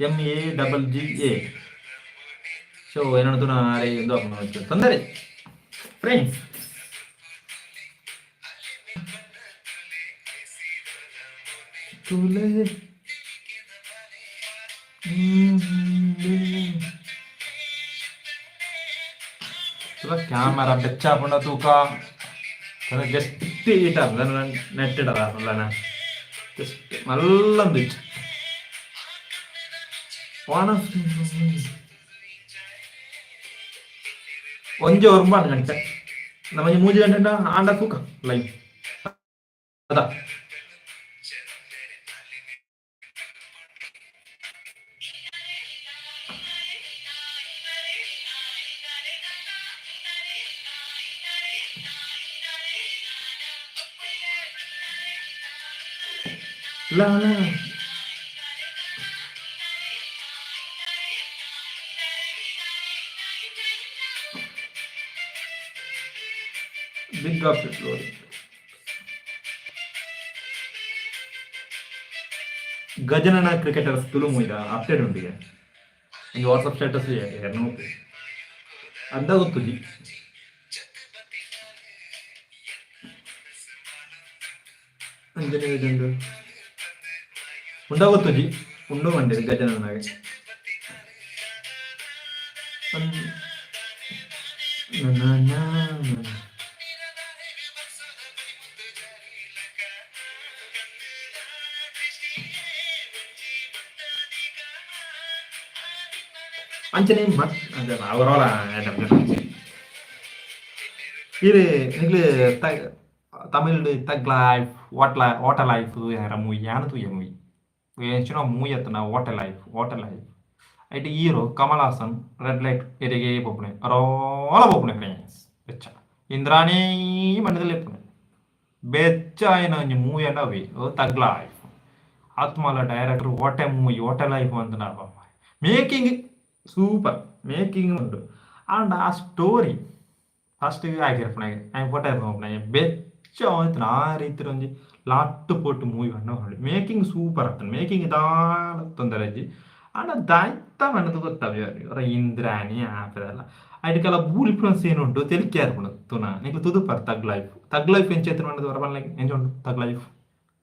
[SPEAKER 1] M A double G A. So ಏನಂತ ಆರ್ ಎ ಎಂದು ತೊಂದರೆ ಫ್ರೆಂಡ್ಸ್. ತುಲೆ ತುಲ ಕ್ಯಾಮರಾ ಬೆಚ್ಚ ಆಪುಂಡ ತೂಕ. ಜಸ್ಟ್ ಈಟ್ ನೆಟ್ ಇಡದ ಜಸ್ಟ್ ಮಲ್ಲೊಂದು ಇಟ್ಟು ಒಂಜಿ ಒರ್ಂಬ ಗಂಟೆ ನಮ್ಮಂಜಿ 3 ಗಂಟೆ ಆಂಡ ತೂಕ ಲೈವ್ ಅದ. ಲಾ ಲಾ big up Gajanana cricketers Tulu ಮೂವಿದ ಅಪ್ಡೇಟ್ ಉಂಟಿಗೆ ಇಂದು ವಾಟ್ಸಪ್ ಸ್ಟೇಟಸ್ ಅಂದ ಗೊತ್ತುಜಿ. ಅಂಜನೆ ಉಂಡು ಉಂಡ ಗೊತ್ತುಜಿ, ಉಂಡು ಮಂಡಿರಿ ಗಜನನಾಗೆ. ಅಂಚನೆ ಮತ್ ಅವರೋಲ ಇರು ನಿಕ್ಲು Tamil thug life what what life movie ಯಾನ ತೂಯ ಮೂವಿ ಎಂಚಿನ ಮೂವಿ ಅತ್ತನ what life what life. ಐಟ್ hero Kamal Haasan red light ಎರೆಗೆ ಪೋಪುಣೆ, ರೋಲ ಪೋಪುಣೆ ಫ್ರೆಂಡ್ಸ್. ಬೆಚ್ಚ ಇಂದ್ರಾಣಿ ಮಣ್ಣದಲ್ಲಿ ಇಪ್ಪುಣೆ. ಬೆಚ್ಚ ಆಯಿನ ಒಂಜಿ ಮೂವಿ ಅಂಡ ಅವೆ ತಗ್ ಲೈಫ್. ಆತ್ಮಲ director what a movie, what a life ಅಂತ. ಮೇಕಿಂಗ್ ಸೂಪರ್, ಮೇಕಿಂಗ್ ಉಂಡು. ಆಂಡ ಆ ಸ್ಟೋರಿ ಫಸ್ಟ್ ಆಕಿರ್ಪುನ ಆಯ್ ಫೋಟೋ ಇರ್ಪುನ ಬೆಚ್ಚ ಆಯ್ತು. ಆ ರೀತಿ ಒಂಜಿ ಲಾಟ್ ಪೋಟು ಮೂವಿ ಪಂಡ ಮೇಕಿಂಗ್ ಸೂಪರ್ ಆಗ್ತದೆ. ಮೇಕಿಂಗ್ ದಾಲ ತೊಂದರೆ ಇಜ್ಜಿ. ಆಂಡ ದಾಯ್ತ ಪಂಡದು ಗೊತ್ತಾವ ಇಂದ್ರಾಣಿ ಆಪದಲ್ಲ ಐಟ್ಕೆಲ ಬೂಲಿಪುನ ಸೀನ್ ಉಂಟು, ತೆಲಿಕೆ ಆರ್ಪುಂಡು ತುನ. ನಿಕ್ಲು ತುದುಪರ್ ತಗ್ ಲೈಫ್. ತಗ್ ಲೈಫ್ ಎಂಚ ಇತ್ತು ಪಂಡದು ಹೊರ ಪನ್ಲೆ. ಎಂಚ ಉಂಡು ತಗ್ ಲೈಫ್?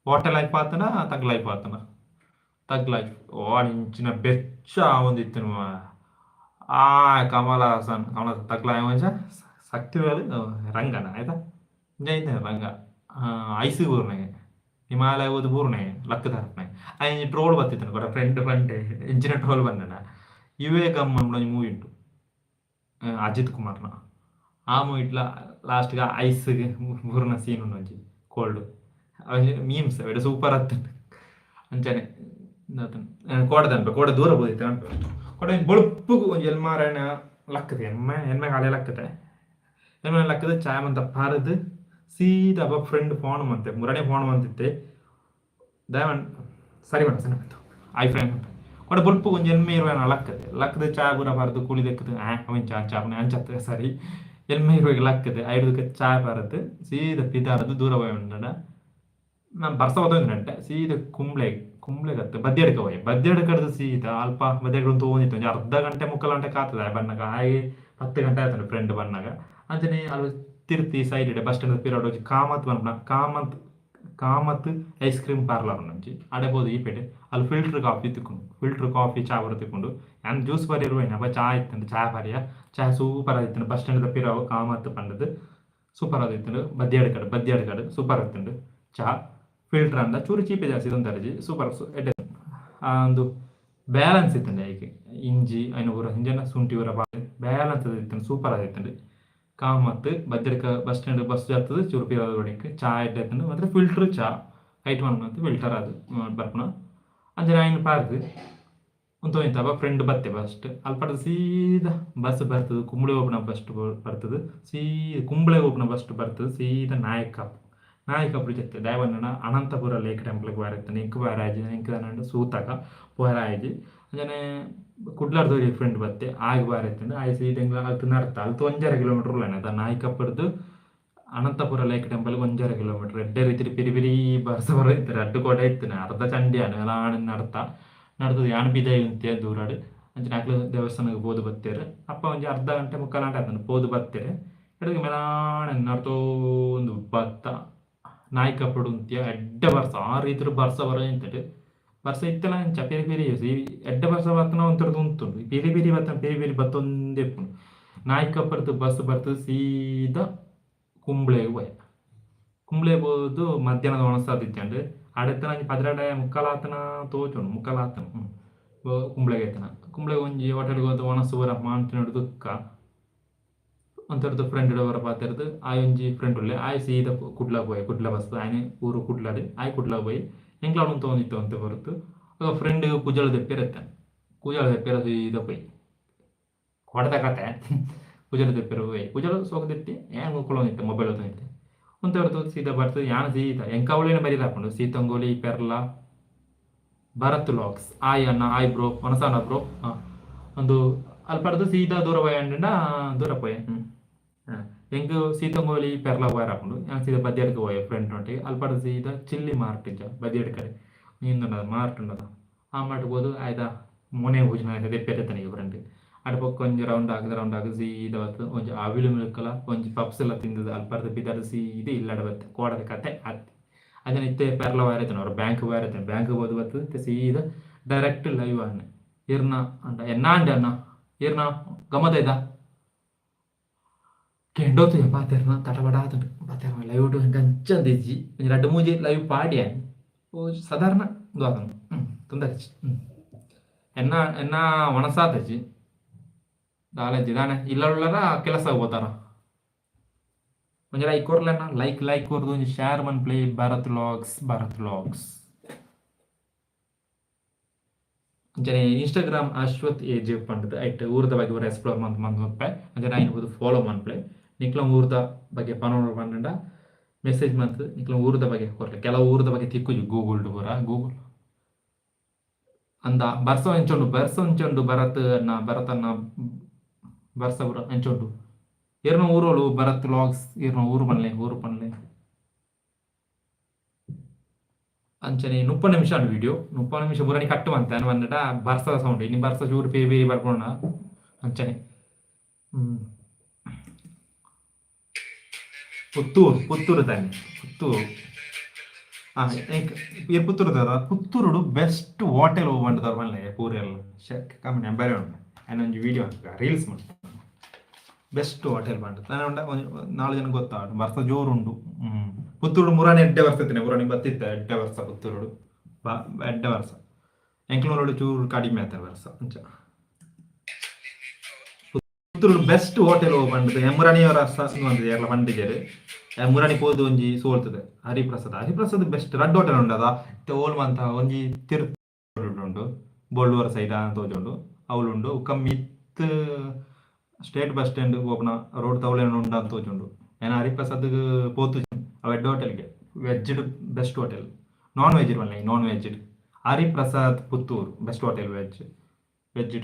[SPEAKER 1] ಹೋಟೆಲ್ ಲೈಫ್ ಆತನ, ತಗ್ ಲೈಫ್ ಆತನ? ತಗ್ ಲೈಫ್ ಓ ಇಂಚಿನ ಬೆಚ್ಚ ಆವೊಂದಿತ್ತು. ಆ ಕಮಲ ಹಾಸನ್, ಕಮಲ ತಗ್ ಲೈಫ್ ಶಕ್ತಿವೇಲು ರಂಗನ ಆಯ್ತಾ ಇಂಜ ರಂಗ ಐಸ್ ಬೂರ್ನೆ, ಹಿಮಾಲಯ ಓದು ಬೂರ್ನೆ ಲಕ್ಕ ತರಪ್ನೆ. ಆಯ್ ಟ್ರೋಲ್ ಬತ್ತಿತ್ತು ಕೊಡ ಫ್ರೆಂಡ್ ಫ್ರೆಂಡ್ ಇಂಚಿನ ಟ್ರೋಲ್ ಬಂದಣ. ಇವೇ ಗಮ್ ಒಂಜಿ ಮೂವಿ ಉಂಟು ಅಜಿತ್ ಕುಮಾರ್ನ. ಆ ಮೂವಿಟ್ಲ ಲಾಸ್ಟ್ಗೆ ಐಸ್ ಬೂರ್ನ ಸೀನ್ ಉಂಡು ಒಂಜಿ ಕೋಲ್ಡ್ ಮೀಮ್ಸ್ ಅವೆಡ್ ಸೂಪರ್ ಆತುಂಡು. ಅಂಚನೆ ಕೋಡೆ ಅನ್ಪೆ, ಕೋಡೆ ದೂರ ಬೋದಿತ್ತೆ ಅನ್ಪೆ. ಕೋಡೆ ಬೊಳ್ಪುಗು ಒಂಜಿ ಎಲ್ಮಾರನ ಲಕ್ಕದೆ, ಎನ್ಮೆ ಎನ್ಮೆ ಕಾಲೆ ಲಕ್ಕದೆ, ಎನ್ಮೆ ಲಕ್ಕದೆ ಚಾಯ್ ಮಂತ ಪಾರದು ಸೀದಾ ಅಪ್ಪ ಫ್ರೆಂಡ್ ಫೋನ್ ಮಂತೆ, ಮುರಣೆ ಫೋನ್ ಮಂತಿತ್ತೆ. ದಯಮನ್ ಸರಿ ಬಂತ ಸರಿ ಬಂತು I friend ಕೊಡ ಬೊಲ್ಪು ಒಂಜಿ ಎಲ್ಮೆ ಇರುವೆನ ಲಕ್ಕದೆ ಲಕ್ಕದೆ ಚಾ ಪೂರ ಪಾರ್ದು ಕೂಲಿ ದೆಕ್ಕದು. ಆ ಅವೆನ್ ಚಾ ಚಾ ಅಂಚತ್ತೆ ಸರಿ ಎಲ್ಮೆ ಇರುವೆಗೆ ಲಕ್ಕದೆ ಐಡ್ದಕ್ಕೆ ಚಾ ಪಾರದು ಸೀದಾ ಪಿದಾರದು ದೂರ ಹೋಯ್ ಉಂಡಣ. ನಾನು ಬರ್ಸ ಬತ್ತೊಂದು ಸೀದಾ ಕುಂಬ್ಳೆ ಕುಂಬ್ಳೆ ಗತ್ತು ಬದ್ಯಡ್ಕ ಹೋಯ್. ಬದ್ಯಡ್ಕಡ್ದು ಸೀದಾ ಅಲ್ಪ ಬದ್ಯಡ್ಕ ತೋಂದಿತ್ತು. ಒಂಜಿ ಅರ್ಧ ಗಂಟೆ ಮುಕ್ಕಾಲು ಗಂಟೆ ಕಾತದೆ ಬನ್ನಗ. ಹಾಗೆ 10 ಗಂಟೆ ಆಯ್ತು ಫ್ರೆಂಡ್ ಬನ್ನಗ. ಅಂಚನೆ ಅಲ್ಲಿ ತಿರ್ತಿ ಸೈಡ್ ಬಸ್ ಸ್ಟ್ಯಾಂಡ್ ಪಿರಡ್ ಒಂಜಿ ಕಾಮತ್ ಪನ್ಪುನ Kamath Kamath ice cream parlour ಒಂಜಿ ಅಡೆ ಪೋದು ಈ ಪೇಟೆ ಅಲ್ಲಿ ಫಿಲ್ಟರ್ ಕಾಫಿ ತಿಕ್ಕೊಂಡು, ಫಿಲ್ಟರ್ ಕಾಫಿ ಚಾ ಬರ ತಿಕ್ಕೊಂಡು. ಯಾನ್ ಜ್ಯೂಸ್ ಬರಿ ಇರುವೇನ ಅಪ್ಪ ಚಾ ಇತ್ತಂಡು. ಚಾ ಪರಿಯ, ಚಾ ಸೂಪರ್ ಆಗಿತ್ತು. ಬಸ್ ಸ್ಟ್ಯಾಂಡ್ ಪಿರವು ಕಾಮತ್ ಪಂಡದು ಸೂಪರ್ ಆದಿತ್ತುಂಡು. ಬದ್ಯಾಡ್ ಬದ್ಯಾಡ್ ಸೂಪರ್ ಆತುಂಡು ಚಾ. ಫಿಲ್ಟರ್ ಅಂಡ ಚೂರು ಚೀಪೆ ಜಾಸ್ತಿ ತೊಂದರೆ. ಸೂಪರ್ ಎಡ್ಡೆ ಒಂದು ಬ್ಯಾಲೆನ್ಸ್ ಇತ್ತಂಡೆ. ಐಕೆ ಇಂಜಿ ಐನ ಪೂರ ಇಂಜನ ಶುಂಠಿ ಪೂರ ಬ್ಯಾಲೆನ್ಸ್ ಇತ್ತಂಡು, ಸೂಪರ್ ಆದಿತ್ತಂಡು. Kamath Badiyadka bus stand bus ಜತ್ತದು ಚೂರು ಪಿರವು ಬಡಿಕ್ ಚಾ ಎಡ್ಡೆ ಇತ್ತಂಡು. ಮಾತ್ರ ಫಿಲ್ಟರ್ ಚಾ ಐಟ್ ಮನ್ಪುನ ಫಿಲ್ಟರ್ ಅದು ಬರ್ಪುನ. ಅಂಚನೆ ಐನ್ ಪಾರ್ದ್ ಉಂತೊಂದಿತ್ತಪ್ಪ. ಫ್ರೆಂಡ್ ಬತ್ತೆ ಫಸ್ಟ್. ಅಲ್ಪಡ್ದು ಸೀದಾ ಬಸ್ ಬರ್ತದೆ, ಕುಂಬಳೆ ಓಪುನ ಬಸ್ ಬರ್ತದೆ. ಸೀದಾ ಕುಂಬಳೆ ಓಪುನ ಬಸ್ ಬರ್ತದೆ, ಸೀದಾ ನಾಯಕಪ್ ನಾಯಕಪ್ಪು ಜತ್ತೆ. ದಾಯೆ ಅನಂತಪುರ ಲೇಕ್ ಟೆಂಪಲ್ಗೆ ಬಾರ ಇತ್ತು. ಎಂಕ್ ಬಾರಾಜಿ ಎಂಕ್ ದಾನಂಡ ಸೂತಕ ಪೋಯರಾಜಿ. ಅಂಚನೆ ಕುಡ್ಲಾರ್ದ ಫ್ರೆಂಡ್ ಬತ್ತೆ ಆಗ ಬಾರ ಇತ್ತಂಡು. ಆಯ್ ಸೀದಾ ಎಂಕ್ಲ ಅಲ್ತು ನಡ್ತ ಅಲ್ತು 1.5 ಕಿಲೋಮೀಟರ್ ಉಳ್ಳನೆ ನಾಯಕಪ್ಪರ್ದು ಅನಂತಪುರ ಲೇಕ್ ಟೆಂಪಲ್ 1.5 ಕಿಲೋಮೀಟರ್. ಎಡ್ಡೆ ರೀತಿ ಪಿರಿ ಪಿರಿ ಬರ್ಸ ಬರ ಇತ್ತು. ರಡ್ಡು ಕೊಡೆ ಇತ್ತು, ಅರ್ಧ ಚಂಡಿಯಾನು ಎಲ್ಲ ನಡ್ತ ನಡ್ತದೆ. ಯಾನ್ ಬಿದೈ ಉಂತೆ ದೂರಾಡು. ಅಂಚನೆ ಅಕ್ಲು ದೇವಸ್ಥಾನಕ್ಕೆ ಪೋದು ಬತ್ತೇರು. ಅಪ್ಪ ಒಂಜಿ ಅರ್ಧ ಗಂಟೆ ಮುಕ್ಕಾಲು ಗಂಟೆ ಆತಂಡು ಪೋದು ಬತ್ತೇರು. ಎಡಗೆ ಮೆಲಾಣ ನಡ್ತೋಂದು ಬತ್ತ ನಾಯ್ಕಪ್ಪಡು ಉಂತಿಯ. ಎಡ್ಡೆ ಬರ್ಸ, ಆ ರೀತಿ ಬರ್ಸ ಬರ ಇಂತಡು ಬರ್ಸ ಇತ್ತಲ್ಲ. ಇಂಚ ಪಿರಿ ಪಿರಿ ಈ ಎಡ್ಡೆ ಬರ್ಸ ಬತ್ತನ ಒಂಥರದ್ದು ಉಂತುಂಡು. ಪಿರಿ ಪಿರಿ ಬತ್ತನ ಪಿರಿ ಪಿರಿ ಬತ್ತೊಂದೇ ಇಪ್ಪುಂಡು. ನಾಯ್ಕಪ್ಪರ್ದು ಬಸ್ ಬರ್ತದೆ, ಸೀದಾ ಕುಂಬ್ಳೆಗೆ ಪೋಯ. ಕುಂಬ್ಳೆ ಪೋದು ಮಧ್ಯಾಹ್ನದ ಒಣಸಾದಿತ್ತಂಡು. ಅಡೆತ್ತನ ಒಂಜಿ 12:45 ಆತನ ತೋಚುಂಡು, ಮುಕ್ಕಾಲು ಆತನ ಕುಂಬ್ಳೆಗೆ ಐತನ. ಕುಂಬ್ಳೆಗೆ ಒಂಜಿ ಹೋಟೆಲ್ಗೆ ಹೋದ ಒಣಸು ಬರ ಮಾಂತಿನೋಡು ದುಕ್ಕ ಒಂಥರದ್ದು ಫ್ರೆಂಡ್ ಬರ ಪಾತೆರ್ದು. ಆಯ್ ಒಂಜಿ ಫ್ರೆಂಡ್ ಉಲ್ಲೆ, ಆಯ್ ಸೀದಾ ಕುಡ್ಲ ಪೋಯೆ. ಕುಡ್ಲ ಬಸ್ ಆಯ್ನೆ ಊರು ಕುಡ್ಲಾಡ್. ಆಯ್ ಕುಡ್ಲ ಪೋಯಿ ಎಂಕ್ಲ ಉಂತೊಂದಿತ್ತು ಅಂತ ಬರುತ್ತು. ಫ್ರೆಂಡ್ ಕುಜಲ್ ದೆಪ್ಪೆರ್ ಎತ್ತನ್ ಕುಜಲ್ ದೆಪ್ಪೆರ ಸೀದಾ ಪೋಯಿ ಕೊಡದ ಕತೆ. ಕುಜಲ್ ದೆಪ್ಪೆರ ಪೋಯಿ ಕುಜಲ್ ಸೋಕ ದೆತ್ತಿ ಏನ್ ಕುಳ್ಳೊಂದಿತ್ತೆ ಮೊಬೈಲ್ ಹೊತ್ತೊಂದಿತ್ತೆ ಒಂಥರದ್ದು ಸೀದಾ ಬರ್ತದೆ. ಯಾನ್ ಸೀದಾ ಎಂಕ ಅವಳೇನ ಬರೀ ಹಾಕೊಂಡು ಸೀತಂಗೋಲಿ ಪೆರ್ಲ. ಭರತ್ ಲಾಕ್ಸ್ ಆಯ್ ಅಣ್ಣ, ಆಯ್ ಬ್ರೋ, ಒನಸಾನ ಬ್ರೋ. ಹಾಂ ಒಂದು ಅಲ್ಪಡ್ದು ಸೀದಾ ದೂರ ಪೋಯ್ ಅಂಡ ದೂರ ಪೋಯೆ. ಹ್ಞೂ ಎಂಕ್ ಸೀತಂಗೋಲಿ ಪೆರ್ಲ ಪೋಯರ್ ಹಾಕೊಂಡು ಯಾನ್ ಸೀದಾ ಬದ್ಯಡ್ಕ ಪೋಯೆ ಫ್ರೆಂಡ್ ಒಟ್ಟಿಗೆ. ಅಲ್ಪಡ್ದು ಸೀದಾ ಚಿಲ್ಲಿ ಮಾರ್ಟ್ ಇಜ್ಜ ಬದಿಯಡ್ಕಡೆ ನೀಂದುಂಡದ ಮಾರ್ಟ್ ಉಂಡದ, ಆ ಮಾರ್ಟ್ ಪೋದು ಆಯ್ತಾ ಮೋನೆ ಭೋಜನ ದೆಪ್ಪೆರೆ ಫ್ರೆಂಡ್. ಅಡ ಬೊಕ್ಕ ಒಂಜಿ ರೌಂಡ್ ಹಾಕುದು ರೌಂಡ್ ಹಾಕುದು ಸೀದಾ ಬತ್ತು ಒಂಜಿ ಅವಿಲು ಮಿಲ್ಕಲ ಒಂಜಿ ಪಪ್ಸ್ ಎಲ್ಲ ತಿಂದದು. ಅಲ್ಪರ್ದು ಬಿದಾರ್ ಸೀದಾ ಇಲ್ಲಡ ಬತ್ತು ಕೋಡದ ಕತೆ ಅತ್ತಿ. ಅದನ್ನ ಇತ್ತೆ ಪೆರ್ಲ ವಾರ ಅವ್ರ ಬ್ಯಾಂಕ್ ವಾರ ಬ್ಯಾಂಕ್ ಹೋದು ಬತ್ತು ಸೀದಾ ಡೈರೆಕ್ಟ್ ಲೈವ್ ಅಣ್ಣ ಇರ್ನ ಅಂಡ ಎನ್ನ ಅಂಡ ಅಣ್ಣ ಇರ್ನ ಗಮ್ಮತ್ತೈತಾ ಕೆಂಡೋತು ಪಾತೆರ್ನ ತಟಬಡ ಆತುಂಡು ಪಾತೆರ್ನ ಲೈವ್ ಟು ಗಂಚಂದಿಜ್ಜಿ. ಒಂಜಿ ರಡ್ಡು ಮೂಜಿ ಲೈವ್ ಪಾಡ್ಯಾನ್ ಓ ಸಾಧಾರಣ ಉಂದು ಆತನು ತೊಂದರೆ ಎನ್ನ ಎನ್ನ ಒಣಸಾತಜ್ಜಿ ದಾಲಜ್ಜಿ ದಾನೆ ಇಲ್ಲುಳ್ಳರ ಕೆಲಸ ಹೋತಾರ. ಒಂಜಿ ಲೈಕ್ ಕೊರ್ಲೆನ, ಲೈಕ್ ಲೈಕ್ ಕೊರ್ದು ಒಂಜಿ ಶೇರ್ ಮನ್ಪ್ಲೆ. Bharath logs, Bharath logs. ಅಂಚನೆ ಇನ್ಸ್ಟಾಗ್ರಾಮ್ ಅಶ್ವಥ್ ಎ ಜೆ ಪಂಡದು ಐಟ್ ಊರದ ಬಗ್ಗೆ ಪೂರ ಎಕ್ಸ್ಪ್ಲೋರ್ ಮಂತ್ ಮಂತ್ ಮನ್ಪೆ. ಅಂಚನೆ ಐನ್ ಪೂರ ಫಾಲೋ ಮನ್ಪ್ಲೆ. ನಿಕ್ಲ ಊರದ ಬಗ್ಗೆ ಪನೊಡು ಪಂಡ ಮೆಸೇಜ್ ಮಂತ್ ನಿಕ್ಲ ಊರದ ಬಗ್ಗೆ ಕೊರ್ಲೆ. ಕೆಲವು ಊರದ ಬಗ್ಗೆ ತಿಕ್ಕುಜಿ ಗೂಗಲ್ ಪೂರ ಗೂಗಲ್. ಅಂದ ಬರ್ಸ ಎಂಚ ಉಂಡು, ಬರ್ಸ ಎಂಚ ಉಂಡು ಭರತ್ ಅಣ್ಣ, ಭರತ್ ಅಣ್ಣ, ಬರ್ಸ ಪೂರ ಎಂಚ ಉಂಡು? ಏರ್ನ ಊರೋಳು ಭರತ್ ವ್ಲಾಗ್ಸ್? ಈರ್ನ ಊರು ಪನ್ಲೆ, ಊರು ಪನ್ಲೆ. ಅಂಚನೆ 30 ನಿಮಿಷ ಉಂಡು ವಿಡಿಯೋ. 30 ನಿಮಿಷ ಪೂರ ಕಟ್ ಮಂತೆ ಪಂಡಟ ಬರ್ಸದ ಸೌಂಡ್. ಇನಿ ಬರ್ಸ ಚೂರು ಪೇರಿ ಪೇರಿ ಬರ್ಪುಂಡ. ಅಂಚನೆ ಪುತ್ತೂರು, ಪುತ್ತೂರು ತಾನೆ, ಪುತ್ತೂರು. ಹಾಂ, ಈರ್ ಪುತ್ತೂರು ದಾದ? ಪುತ್ತೂರುಡು ಬೆಸ್ಟ್ ಹೋಟೆಲ್ ಒವ್ವು ಪಂಡ್ದ್ ಪನ್ಲೆ ಪೂರೆಲ್ಲ. ಕಮ್ಮಿ ಬರೆ ಉಂಡು. ಆಯ್ನ ಒಂಜಿ ವಿಡಿಯೋ ರೀಲ್ಸ್ ಮಲ್ತ, ಬೆಸ್ಟ್ ಹೋಟೆಲ್ ಪಂಡ್ ದಾನೆ ಒಂಜಿ ನಾಲ್ ಜನ ಗೊತ್ತಾವಡ್. ಬರ್ಸ ಜೋರು ಉಂಡು. ಪುತ್ತೂರುಡು ಮುರಾನಿ ಎಡ್ಡೆ ಬರ್ಸ ಇತ್ತಿನ, ಮುರಾನಿ ಬತ್ತಿತ್ತ ಎಡ್ಡೆ ಬರ್ಸ. ಪುತ್ತೂರುಡು ಎಡ್ಡೆ ಬರ್ಸ. ಎಂಕ್ಲೂರುಡು ಚೂರು ಕಡಿಮೆ ಆತ ಬರ್ಸ. ಅಂಚ ಪುತ್ತೂರುಡು ಬೆಸ್ಟ್ ಹೋಟೆಲ್ ಒವು ಪಂಡ್ದ್ ಮುರಾನಿಯವರ ಏರ್ಲ ಪಂಡಿಜೆರ್. ಮುರಾನಿ ಪೋದು ಒಂಜಿ ಸೋಲ್ತದೆ. ಹರಿಪ್ರಸಾದ್, ಹರಿಪ್ರಸಾದ್ ಬೆಸ್ಟ್. ರಡ್ಡ್ ಹೋಟೆಲ್ ಉಂಡದ ಇತ್ತೆ. ಓಲ್ ಮಂತ ಒಂಜಿ ತಿರ್ತ್ ಉಂಡು, ಬೊಳ್ಳೂರ ಸೈಡ್ ತೋಜುಂಡು, ಅವ್ಲು ಉಂಡು. ಬೊಕ್ಕ ಮಿತ್ತ್ ಸ್ಟೇಟ್ ಬಸ್ ಸ್ಟ್ಯಾಂಡ್ ಪೋಪುನ ರೋಡ್ ತೌಳೆ ಉಂಡು ಅಂತ ತೋಜುಂಡು. ಯಾನ್ ಹರಿಪ್ರಸಾದ್ ಪೋತುಜಿ. ಅವು ಎಡ್ಡೆ ಹೋಟೆಲ್ಗೆ, veg best hotel. Non veg ಪನ್ಲೆ, non veg Hariprasad Puttur best hotel veg veg.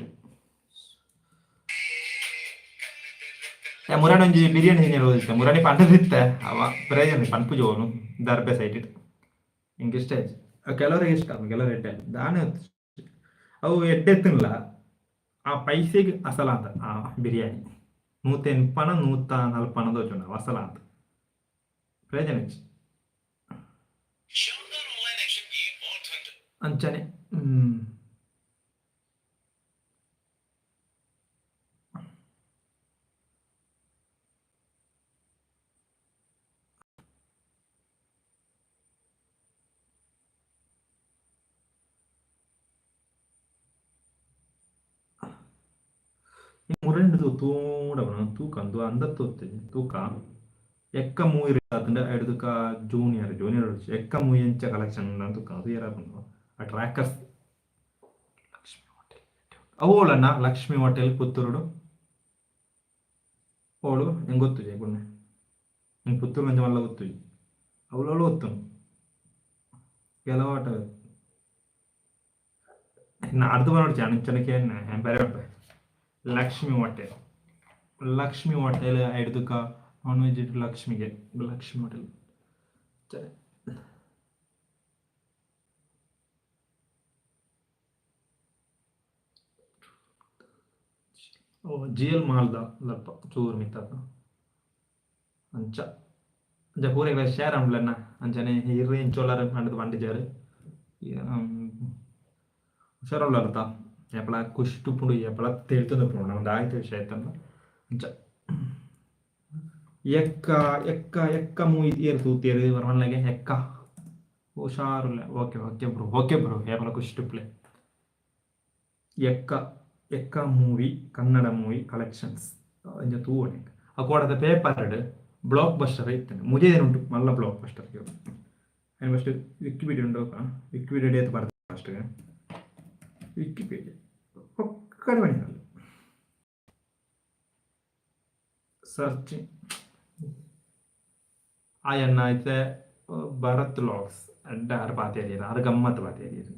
[SPEAKER 1] ಮುರಾನಿ ಒಂಜಿ ಬಿರಿಯಾನಿ ತಿನ್ಯರೆ ಹೋದಿತ್ತೆ. ಮುರಾನಿ ಪಂಡದಿತ್ತೆ, ಅವ ಪ್ರಯೋಜನ ಪನ್ಪುಜಿ ಓಲು ದರ್ಬೆ ಸೈಡ್. ಎಂಕ್ ಇಷ್ಟ ಆಯ್ತು. ಕೆಲವರಿಗೆ ಇಷ್ಟ, ಕೆಲವರು ಎಡ್ಡೆ ದಾನೆ. ಅವು ಎಡ್ಡೆ ಇತ್ತುಂಡ್ಲ ಆ ಪೈಸೆಗ್ ಅಸಲಾಂತ. ಆ ಬಿರಿಯಾನಿ 180ನ 140ನ ತೋಜುಂಡು, ಅವು ಅಸಲಾಂತ ಪ್ರಯೋಜನ ಇಜ್ಜಿ. ಅಂಚನೆ ಮುರೆಂಡ್ ತೂಡ ತೂಕ ಅಂದು ಅಂದ ತೂತೆ ತೂಕ. ಎಕ್ಕ ಮೂವಿ ಆತುಂಡ ಐಡ್ದುಕ ಜೂನಿಯರ್, ಜೂನಿಯರ್ ಎಕ್ಕ ಮೂವಿ ಎಂಚ ಕಲೆಕ್ಷನ್ ಉಂಡು ತೂಕ. ಅದು ಏರಾಪುಂಡು ಆ ಟ್ರ್ಯಾಕರ್ಸ್. ಲಕ್ಷ್ಮಿ ಹೋಟೆಲ್ ಅವು ಓಲಣ್ಣ? ಲಕ್ಷ್ಮಿ ಹೋಟೆಲ್ ಪುತ್ತೂರುಡು ಓಳು? ಎಂಕ್ ಗೊತ್ತುಜಿ ಪುಣ್ಯ. ಎಂಕ್ ಪುತ್ತೂರು ಒಂಜಿ ಮಲ್ಲ ಗೊತ್ತುಜಿ. ಅವ್ಲು ಗೊತ್ತುಂಡು ಕೆಲವು ಆಟ. ನಾಡ್ದು ಬರೋಡ್ಚಿ ಅಂಚನೆ ಕೇನ್ ಬರೆ. ಲಕ್ಷ್ಮಿ ಹೋಟೆಲ್, ಲಕ್ಷ್ಮಿ ಹೋಟೆಲ್ ಐಡ್ದುಕ ನಾನ್ ವೆಜ್ ಲಕ್ಷ್ಮಿಗೆ, ಲಕ್ಷ್ಮಿ ಹೋಟೆಲ್. ಸರಿ. ಓ ಜಿ ಎಲ್ ಮಾಲ್ದ ಲಲ್ಪ ಚೂರು ಮಿತ್ತಾತ. ಅಂಚ ಅಂಚ ಪೂರೆಗ್ಲ ಶೇರ್ ಆಂಡ್ಲಣ್ಣ. ಅಂಚನೆ ಇರ್ ಎಂಚೊಲ್ಲರ್ ಪಂಡ್ದ್ ಪಂಡಿಜೆರ್. ಹುಷಾರುಲ್ಲರ್ತ ಏಪಲ ಖುಷಿ ಉಪ್ಪುಂಡು, ಏಪಲ ತೆಲ್ತೊಂದು ಉಪ್ಪುಂಡು. ಒಂದು ಆಯ್ತು ವಿಷಯ ಆಯ್ತಲ್ಲ. ಅಂಚ ಎಕ್ಕ ಎಕ್ಕ ಎಕ್ಕ ಮೂವಿ ಏರ್ ತೂತೇರ್ ಮನ್ಲಗೆ? ಎಕ್ಕ ಹುಷಾರುಲ್ಲ. Okay okay bro, okay bro. ಏಪಲ ಖುಷಿ ಉಪ್ಪುಲೆ. ಎಕ್ಕ ಎಕ್ಕ ಮೂವಿ ಕನ್ನಡ ಮೂವಿ ಕಲೆಕ್ಷನ್ಸ್ ಅಂಚ ತೂವೊಡೆ. ಆ ಕೋಡದ ಪೇಪರ್ ಬ್ಲಾಕ್ ಬಸ್ಟರ್ ಇತ್ತಂಡೆ ಮುಜೆ ಉಂಟು ಮಲ್ಲ ಬ್ಲಾಕ್ ಬಸ್ಟರ್. ಅಯ್ನ್ ಫಸ್ಟ್ ವಿಕಿಪೀಡಿಯಾ ಉಂಡು. ವಿಕಿಪೀಡಿಯಾ ಏತ್ ಬರ್ತದೆ ಫಸ್ಟ್ ವಿಕಿಪೀಡಿಯಾ ಒಕ್ಕಡೆ ಬನ್ನಿ. ಸರ್ಚ್ ಆಯಣ್ಣ ಇತ್ತೆ ಭರತ್ ವ್ಲಾಗ್ಸ್ ಎಡ್ಡೆ. ಆರ್ ಪಾತೆರಿಯೆರ್, ಆರ್ ಗಮ್ಮತ್ ಪಾತೆರಿಯೆರ್.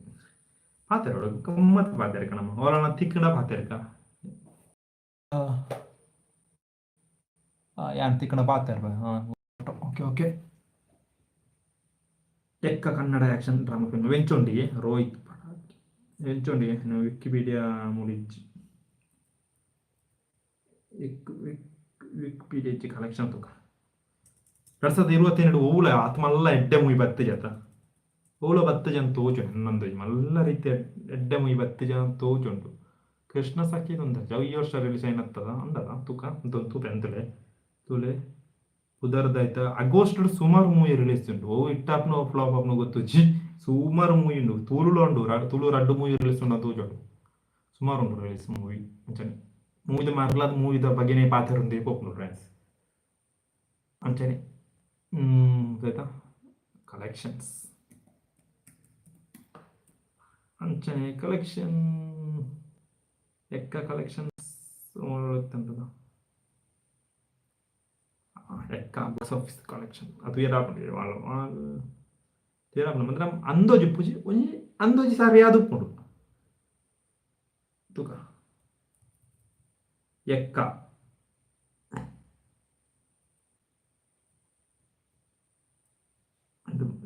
[SPEAKER 1] ಪಾತೆರೊಡು, ಗಮ್ಮತ್ ಪಾತೆರ್ಕ ನಮ ಓಲನ ತಿಕ್ಕುಂಡ ಪಾತೆರ್ಕ. ಯಾನ್ ತಿಕ್ಕುಂಡ ಪಾತೆರ್ಬೆ. Okay okay. ಎಕ್ಕ ಕನ್ನಡ ಆಕ್ಷನ್ ಡ್ರಾಮಾ ಫಿಲ್ಮ್ ವೆಂಚೊಂಡಿಗೆ ರೋಹಿತ್ ವೆಂಚೊಂಡಿಗೆ. ವಿಕಿಪೀಡಿಯಾ ಮೂಲು ಇಜ್ಜಿ. ವಿಕಿಪೀಡಿಯಾ ಇಜ್ಜಿ. ಕಲೆಕ್ಷನ್ ತೂಕ. 2022 ಒವ್ಲ ಆತ್ ಮಲ್ಲ ಎಡ್ಡೆ ಮೂವಿ ಬತ್ತಿಜತ. ಒವ್ಲ ಬತ್ತಿಜ ಅಂತ ತೋಜುಂಡು. ಎನ್ನೊಂದು ಮಲ್ಲ ರೀತಿ ಎಡ್ಡೆ ಮೂವಿ ಬತ್ತಿಜ ಅಂತ ತೋಜುಂಡು. ಕೃಷ್ಣ ಸಖಿ ಉಂದು ಅವು ಈ ವರ್ಷ ರಿಲೀಸ್ ಆಯಿನತ್ತದ ಅಂದದ ತೂಕ. ತೂಪೆ ಅಂತಲೇ ತೂಲೆ. ಪುದರ್ದಾಯ್ತ ಆಗಸ್ಟ್ ಸುಮಾರು ಮೂವಿ ರಿಲೀಸ್ ಉಂಟು. ಓ ಹಿಟ್ ಆಪ್ನೋ ಫ್ಲಾಪ್ ಆಪ್ನೋ ಗೊತ್ತುಜ್ಜಿ. ಸುಮಾರು ಮೂವಿ ಉಂಡು. ತುಳುಲ ಉಂಡು, ತುಳು ರಡ್ಡು ಮೂವಿ ರಿಲೀಸ್ ಉಂಡು ತೋಜುಂಡು. ಸುಮಾರು ಉಂಡು ರಿಲೀಸ್ ಮೂವಿ. ಅಂಚನೆ ಮೂವಿದ ಮರ್ಲಾದ ಮೂವಿದ ಬಗ್ಗೆನೇ ಪಾತೆರೊಂದೇ ಪೋಪುಂಡು ಫ್ರೆಂಡ್ಸ್. ಅಂಚನೆ ಆಯ್ತಾ ಕಲೆಕ್ಷನ್ಸ್. ಅಂಚನೆ ಕಲೆಕ್ಷನ್ ಎಕ್ಕ ಕಲೆಕ್ಷನ್ಸ್ ಉಂಟದ. ಎಕ್ಕ ಬಾಕ್ಸ್ ಆಫೀಸ್ ಕಲೆಕ್ಷನ್ ಅದು ಏರಾಪುಂಡು వాళ్ళు ಏರಾಪುಂಡು ಅಂದ್ರೆ ಅಂದೋಜಿ ಉಪ್ಪುಜಿ, ಒಂಜಿ ಅಂದೋಜಿ ಸರಿಯಾದ ಉಪ್ಪುಂಡು. ತೂಕ ಎಕ್ಕ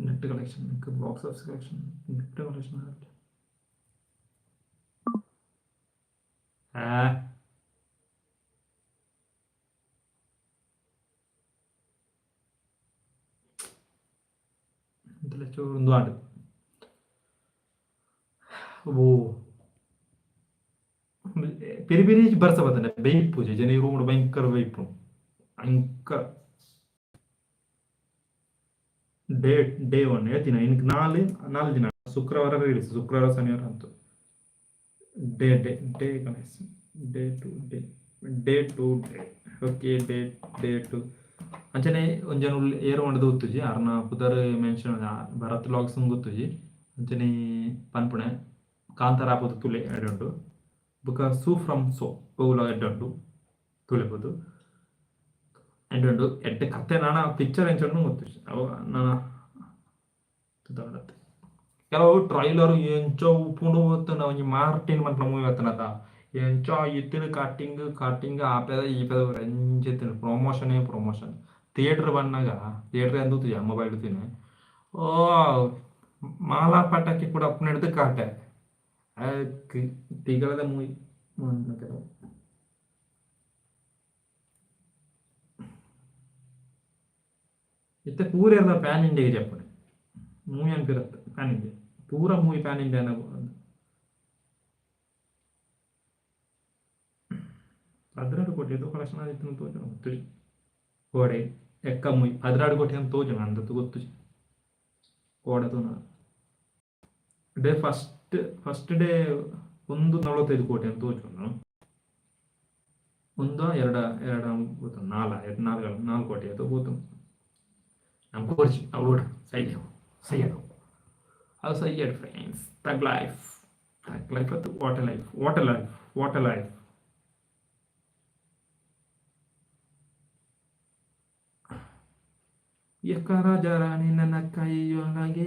[SPEAKER 1] net collection box office collection net collection. ಆ ಒಂದು ಆಂಡ್. ಓ ಪಿರಿ ಪಿರಿ ಬರ್ಸ ಬತ್ತಂಡೆ ಬೇಯ್ಪುಜಿ ಜನ ರೂಮ್ ಭಯಂಕರ ಬೇಯ್ಪು ಭಯಂಕರ. ಡೇ ಡೇ ಒನ್ ಹೇಳ್ತೀನಿ ಇನ್ಕ್ ನಾಳೆ ನಾಲ್ಕು ದಿನ ಶುಕ್ರವಾರ ರಿಲೀಸ್, ಶುಕ್ರವಾರ ಶನಿವಾರ ಅಂತ. Day day day collection day to day day to day okay day day to ಅಂಚನೆ ಒಂಜನ ಏರು ಮಂಡದ ಗೊತ್ತುಜಿ ಅರ್ನ ಪುದರ್ ಮೆನ್ಷನ್ ಭರತ್ ವ್ಲಾಗ್ಸ್ ಗೊತ್ತುಜಿ. ಅಂಚನೆ ಪನ್ಪುಣೆ ಕಾಂತಾರ ಆಪುದು ತುಲೆ ಎಡ್ಡೆ ಉಂಟು. ಬೊಕ ಸೂ ಫ್ರಮ್ ಸೋ ಅವುಲ ಎಡ್ಡೆ ಉಂಟು ತುಲೆಬೋದು ಎಡ್ಡೆ ಉಂಟು. ಎಡ್ಡೆ ಕತೆ ನಾನ ಪಿಕ್ಚರ್ ಎಂಚ ಉಂಡು ಗೊತ್ತುಜಿ ಅವು ನಾನ ತೂದಾಡತ್ತೆ. ಕೆಲವು ಟ್ರೈಲರ್ ಎಂಚ ಉಪ್ಪುಂಡು ಗೊತ್ತುಂಡ ಒಂಜಿ ಮಾರ್ಟಿನ್ ಪನ್ಪಿನ ಮೂವಿ ಬತ್ತುಂಡತ ಎಂಚ ಇತ್ತಿನ ಕಟ್ಟಿಂಗ್ ಕಟ್ಟಿಂಗ್ ಆ ಪೆದ ಈ ಪೆದ ಎಂಚ ಇತ್ತಿನ ಪ್ರಮೋಷನೇ ಪ್ರಮೋಷನ್. ಥಿಯೇಟರ್ ಬನ್ನಗ ಥಿಯೇಟರ್ ಎಂದ ತೂಜ ಮೊಬೈಲ್ ತೂನೆ ಓ ಮಾಲಾ ಪಟಾಕಿ ಕೂಡ ಅಪ್ಪನೆಡ್ದು ಕಾಟೆ ತಿಗಳದ ಮೂವಿ ಕೆಲವು. ಇತ್ತೆ ಪೂರ ಪ್ಯಾನ್ ಇಂಡಿಯಾಗೆ ಜಪ್ಪುಂಡು ಮೂವಿ ಅನ್ಪಿರತ್ತೆ ಪ್ಯಾನ್ ಇಂಡಿಯಾ ಪೂರ ಮೂವಿ ಪ್ಯಾನ್ ಇಂಡಿಯಾ. 12 ಕೋಟಿ ಏತೋ ಕಲೆಕ್ಷನ್ ಆದಿತ್ತು ತೋಜುಂಡು ಗೊತ್ತುಜಿ. ಕೋಡೆ ಎಕ್ಕ ಮೂವಿ 12 ಕೋಟಿ ಅಂತ ತೋಜುಂಡು ಅಂದತ್ತು ಗೊತ್ತುಜಿ ಕೋಡೆ ತೂನ. ಡೇ ಫಸ್ಟ್ ಫಸ್ಟ್ ಡೇ 1.45 ಕೋಟಿ ಅಂತ ತೋಜುಂಡು. ಒಂದ ಎರಡ ಎರಡ ಗೊತ್ತು ನಾಲ ಎರಡು ನಾಲ್ಕು ನಾಲ್ಕು ಕೋಟಿ ಅದು ಗೊತ್ತು ನಮ್ಮ ಕೋರ್ಚಿ ಅವಳು ಸೈ ಸೈ ಅದು ಅದು ಸೈ ಫ್ರೆಂಡ್ಸ್. ತಗ್ ಲೈಫ್ ತಗ್ ಲೈಫ್ ಅದು what life what life what life. Raja Rani ನನ್ನ ಕೈಯೊಳಗೆ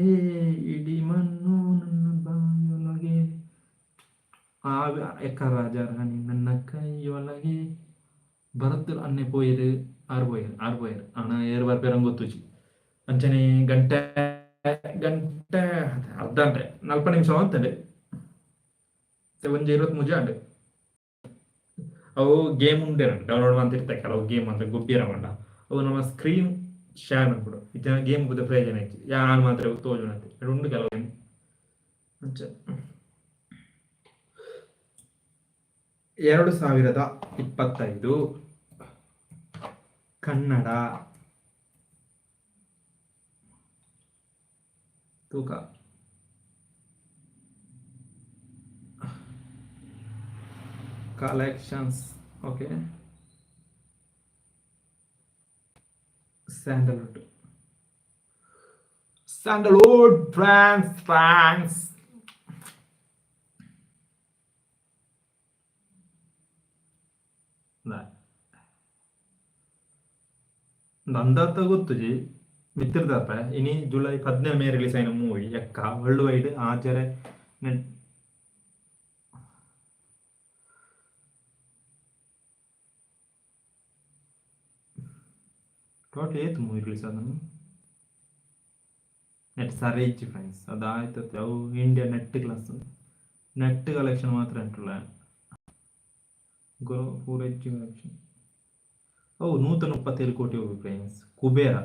[SPEAKER 1] ಇಡೀ ಮಣ್ಣು ನನ್ನ ಬಾಯೊಳಗೆ. ಆ ಎಕ್ಕ ರಾಜ ರಾಣಿ ನನ್ನ ಕೈಯೊಳಗೆ ಭರತ್ ಅನ್ನೆ ಪೋಯೆರ್ ಆರ್ ಪೋಯೆರ್ ಆರ್ ಪೋಯೆರ್ ಅಣ್ಣ ಏರ್ ಬರ್ಪೇರಂಗ್ ಗೊತ್ತುಜಿ. ಅಂಚನೆ ಗಂಟೆ ಗಂಟೆ ಅರ್ಧ ಗಂಟೆ ನಲ್ಪ ನಿಮಿಷ ಅಂತಂಡೆ ಒಂಜಿ 23 ಆಂಡ್. ಅವು ಗೇಮ್ ಉಂಡೆ ಡೌನ್ಲೋಡ್ ಮಂತಿರ್ತ ಕೆಲವು ಗೇಮ್ ಅಂತ ಗೊಬ್ಬಿರ ಪಂಡ ಅವು ನಮ್ಮ ಸ್ಕ್ರೀನ್ ಶೇರ್ ಮನ್ಪುಡು ಇತ್ತೆ ಗೇಮ್ ಪೂತ ಪ್ರಯೋಜನ ಇಜ್ಜಿ ಯಾನ್ ಮಾತ್ರ ತೋಜುನತೆ ಉಂಡು ಕೆಲವು ಗೇಮ್ ಅಂಚ. 2025 ಕನ್ನಡ ತೂಕ collections okay Sandalwood Sandalwood France France ನಂದಾತ ಗೊತ್ತುಜಿ ಮಿತ್ತಿರ್ದಪ್ಪ ಇನಿ ಜುಲೈ 17 ಮೇ ರಿಲೀಸ್ ಆಯಿನ ಮೂವಿ ಎಕ್ಕ ವರ್ಲ್ಡ್ ವೈಡ್ ಆಚರೆ ನೆಟ್ ಟೋಟಲ್ ಏತ್ ಮೂವಿ ರಿಲೀಸ್ ಆದನು ನೆಟ್ ಸರಿ ಇಜ್ಜಿ ಫ್ರೆಂಡ್ಸ್ ಅದಾಯ್ತು. ಅವು India net class net collection ಮಾತ್ರ ಉಂಟುಲ್ಲ ಗೋ ಪೂರ ಇಜ್ಜಿ ಕಲೆಕ್ಷನ್. ಅವು 137 ಕೋಟಿ ಹೋಗಿ ಫ್ರೆಂಡ್ಸ್. ಕುಬೇರ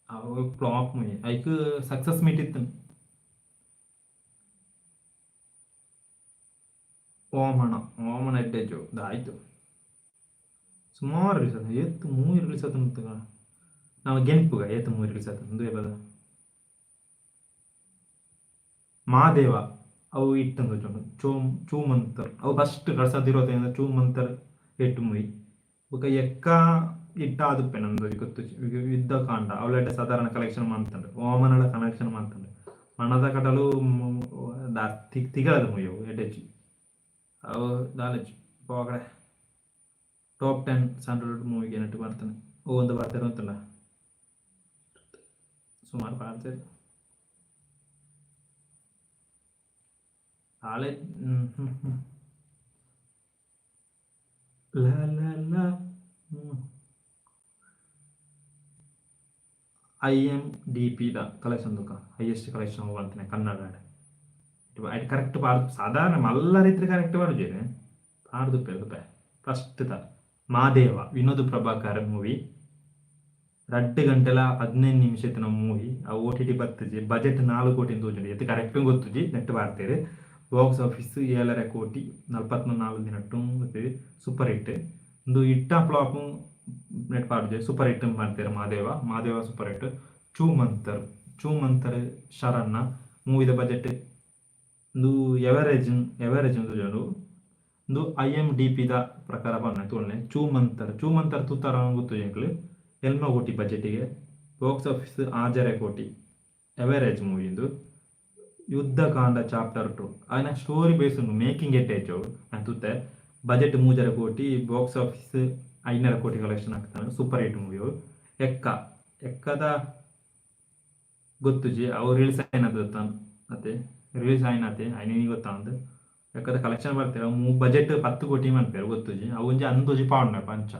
[SPEAKER 1] ಅವು ಫ್ಲಾಪ್ ಮೂವಿ ಐಕ್ ಸಕ್ಸಸ್ ಮೀಟ್ ಇತ್ತು. ಓಮಣ ಓಮಣ ಎಡ್ಡೆಜು ಆಯ್ತು ಸುಮಾರು ರಿಲೀಸ್ ಆತ ಏತ್ ಮೂವಿ ರಿಲೀಸ್ ಆತ ನಾವು ಗೆನ್ಪುಗ ಏತ್ ಮೂವಿ ರಿಲೀಸ್ ಆತ ಒಂದು ಬದ ಮಾದೇವ ಅವು ಇಟ್ಟಂದು ಚೋಮ್ ಚೂಮಂತರ್ ಅವು ಫಸ್ಟ್ 2025 ಚೂಮಂತರ್ ಎಟ್ಟು ಮೂವಿ ಬೊಕ ಎಕ್ಕ ಇಟ್ಟ ಆದುಪ್ಪೆ ನಂದು ಗೊತ್ತು ಯುದ್ಧ ಕಾಂಡ ಅವಳೆಡ್ಡ ಸಾಧಾರಣ ಕಲೆಕ್ಷನ್ ಮಾಡ್ತಂಡು ಓಮನಳ ಕಲೆಕ್ಷನ್ ಮಾಡ್ತಂಡು ಮಣದ ಕಡಲು ತಿಗಳದ ಮೂವಿ ಅವು ಎಡ್ಡೆಚ್ಚಿ ಅವು ದಾಲೆಚ್ಚು ಪೋಗಡೆ ಟಾಪ್ 10 ಸ್ಯಾಂಡಲ್ವುಡ್ ಮೂವಿಗೆ ನೆಟ್ಟು ಬರ್ತಾನೆ ಓ ಒಂದು ಬರ್ತಾರೆ ಅಂತಲ್ಲ ಸುಮಾರು ಪಾಡ್ತಾರೆ. ಆಲೆ ಹ್ಮ್ ಹ್ಮ್ ಹ್ಮ್. ಲಾ ಲಾ ಲಾ. IMDb the collection ತುಕ ಹೈಯೆಸ್ಟ್ ಕಲೆಕ್ಷನ್ ಅಂತಿನ ಕನ್ನಡ ಐಟ್ ಕರೆಕ್ಟ್ ಪಾಡ್ ಸಾಧಾರಣ ಮಲ್ಲ ರೀತಿ ಕರೆಕ್ಟ್ ಪಾಡುಜೆರ್ ಪಾಡ್ದುಪ್ಪೆರ್ ತುಪೆ. ಫಸ್ಟ್ ದ ಮಾದೇವ ವಿನೋದ್ ಪ್ರಭಾಕರ್ ಮೂವಿ. 2 ಗಂಟೆಲ 15 ನಿಮಿಷ ಇತ್ತಿನ ಮೂವಿ. ಆ ಓಟಿಟಿ ಬತ್ತಿಜಿ. ಬಜೆಟ್ 4 ಕೋಟಿ ತೋಜುಂಡು. ಏತ್ ಕರೆಕ್ಟ್ ಗೊತ್ತುಜಿ. ನೆಟ್ ಪಾಡ್ತೆರ್. ಬಾಕ್ಸ್ ಆಫೀಸ್ 7.5 ಕೋಟಿ 44 ದಿನಟ್ಟು ಸೂಪರ್ ಹಿಟ್. ಉಂದು ಹಿಟ್ಟ ಫ್ಲಾಪ್ ನೆಟ್ ಪಾಡ್ಜೆ. ಸೂಪರ್ ಹಿಟ್ ಮಾಡ್ತಾರೆ ಮಾದೇವ. Madeva super hit. ಚೂ ಮಂತರ್, ಚೂ ಮಂತರ್ ಶರಣ್ಣ ಮೂವಿದ ಬಜೆಟ್ ಉಂದು ಎವರೇಜ್, ಎವರೇಜ್ ತೋಜುಂಡು. ಉಂದು ಐಎಂಡಿಪಿ ದ ಪ್ರಕಾರ ಪನ್ನೆ ತೋಲ್ನೆ. ಚೂ ಮಂತರ್, ಚೂ ಮಂತರ್ ತೂತಾರ ಗೊತ್ತುಜಿ ಎಂಕ್ಲು. 8 ಕೋಟಿ ಬಜೆಟಿಗೆ, box office 6.5 crore. Average movie ಇಂದು. ಯುದ್ಧಕಾಂಡ ಚಾಪ್ಟರ್ 2 ಆಯ್ನ ಸ್ಟೋರಿ ಬೇಸ್ ಉಂಡು. ಮೇಕಿಂಗ್ ಎಡ್ಡೆ ಅವು ನಾನು ತೂತೆ. ಬಜೆಟ್ 3.5 ಕೋಟಿ, ಬಾಕ್ಸ್ ಆಫೀಸ್ 5.5 ಕೋಟಿ ಕಲೆಕ್ಷನ್ ಆಗ್ತಾನೆ. ಸೂಪರ್ ಹಿಟ್ ಮೂವಿ ಅವು. ಎಕ್ಕ, ಎಕ್ಕದ ಗೊತ್ತುಜಿ. ಅವು ರಿಲೀಸ್ ಆಯ್ನದ ಅತ್ತೆ, ರಿಲೀಸ್ ಆಯ್ನತೆ ಐನ ಗೊತ್ತಾಂದ್. ಎಕ್ಕದ ಕಲೆಕ್ಷನ್ ಬರ್ತಾರೆ. ಬಜೆಟ್ 10 ಕೋಟಿ ಮನ್ಪೇರು. ಗೊತ್ತುಜಿ. ಅವು ಒಂಜಿ ಅಂದೋಜಿ ಪಾಂಡ ಪಂಚ.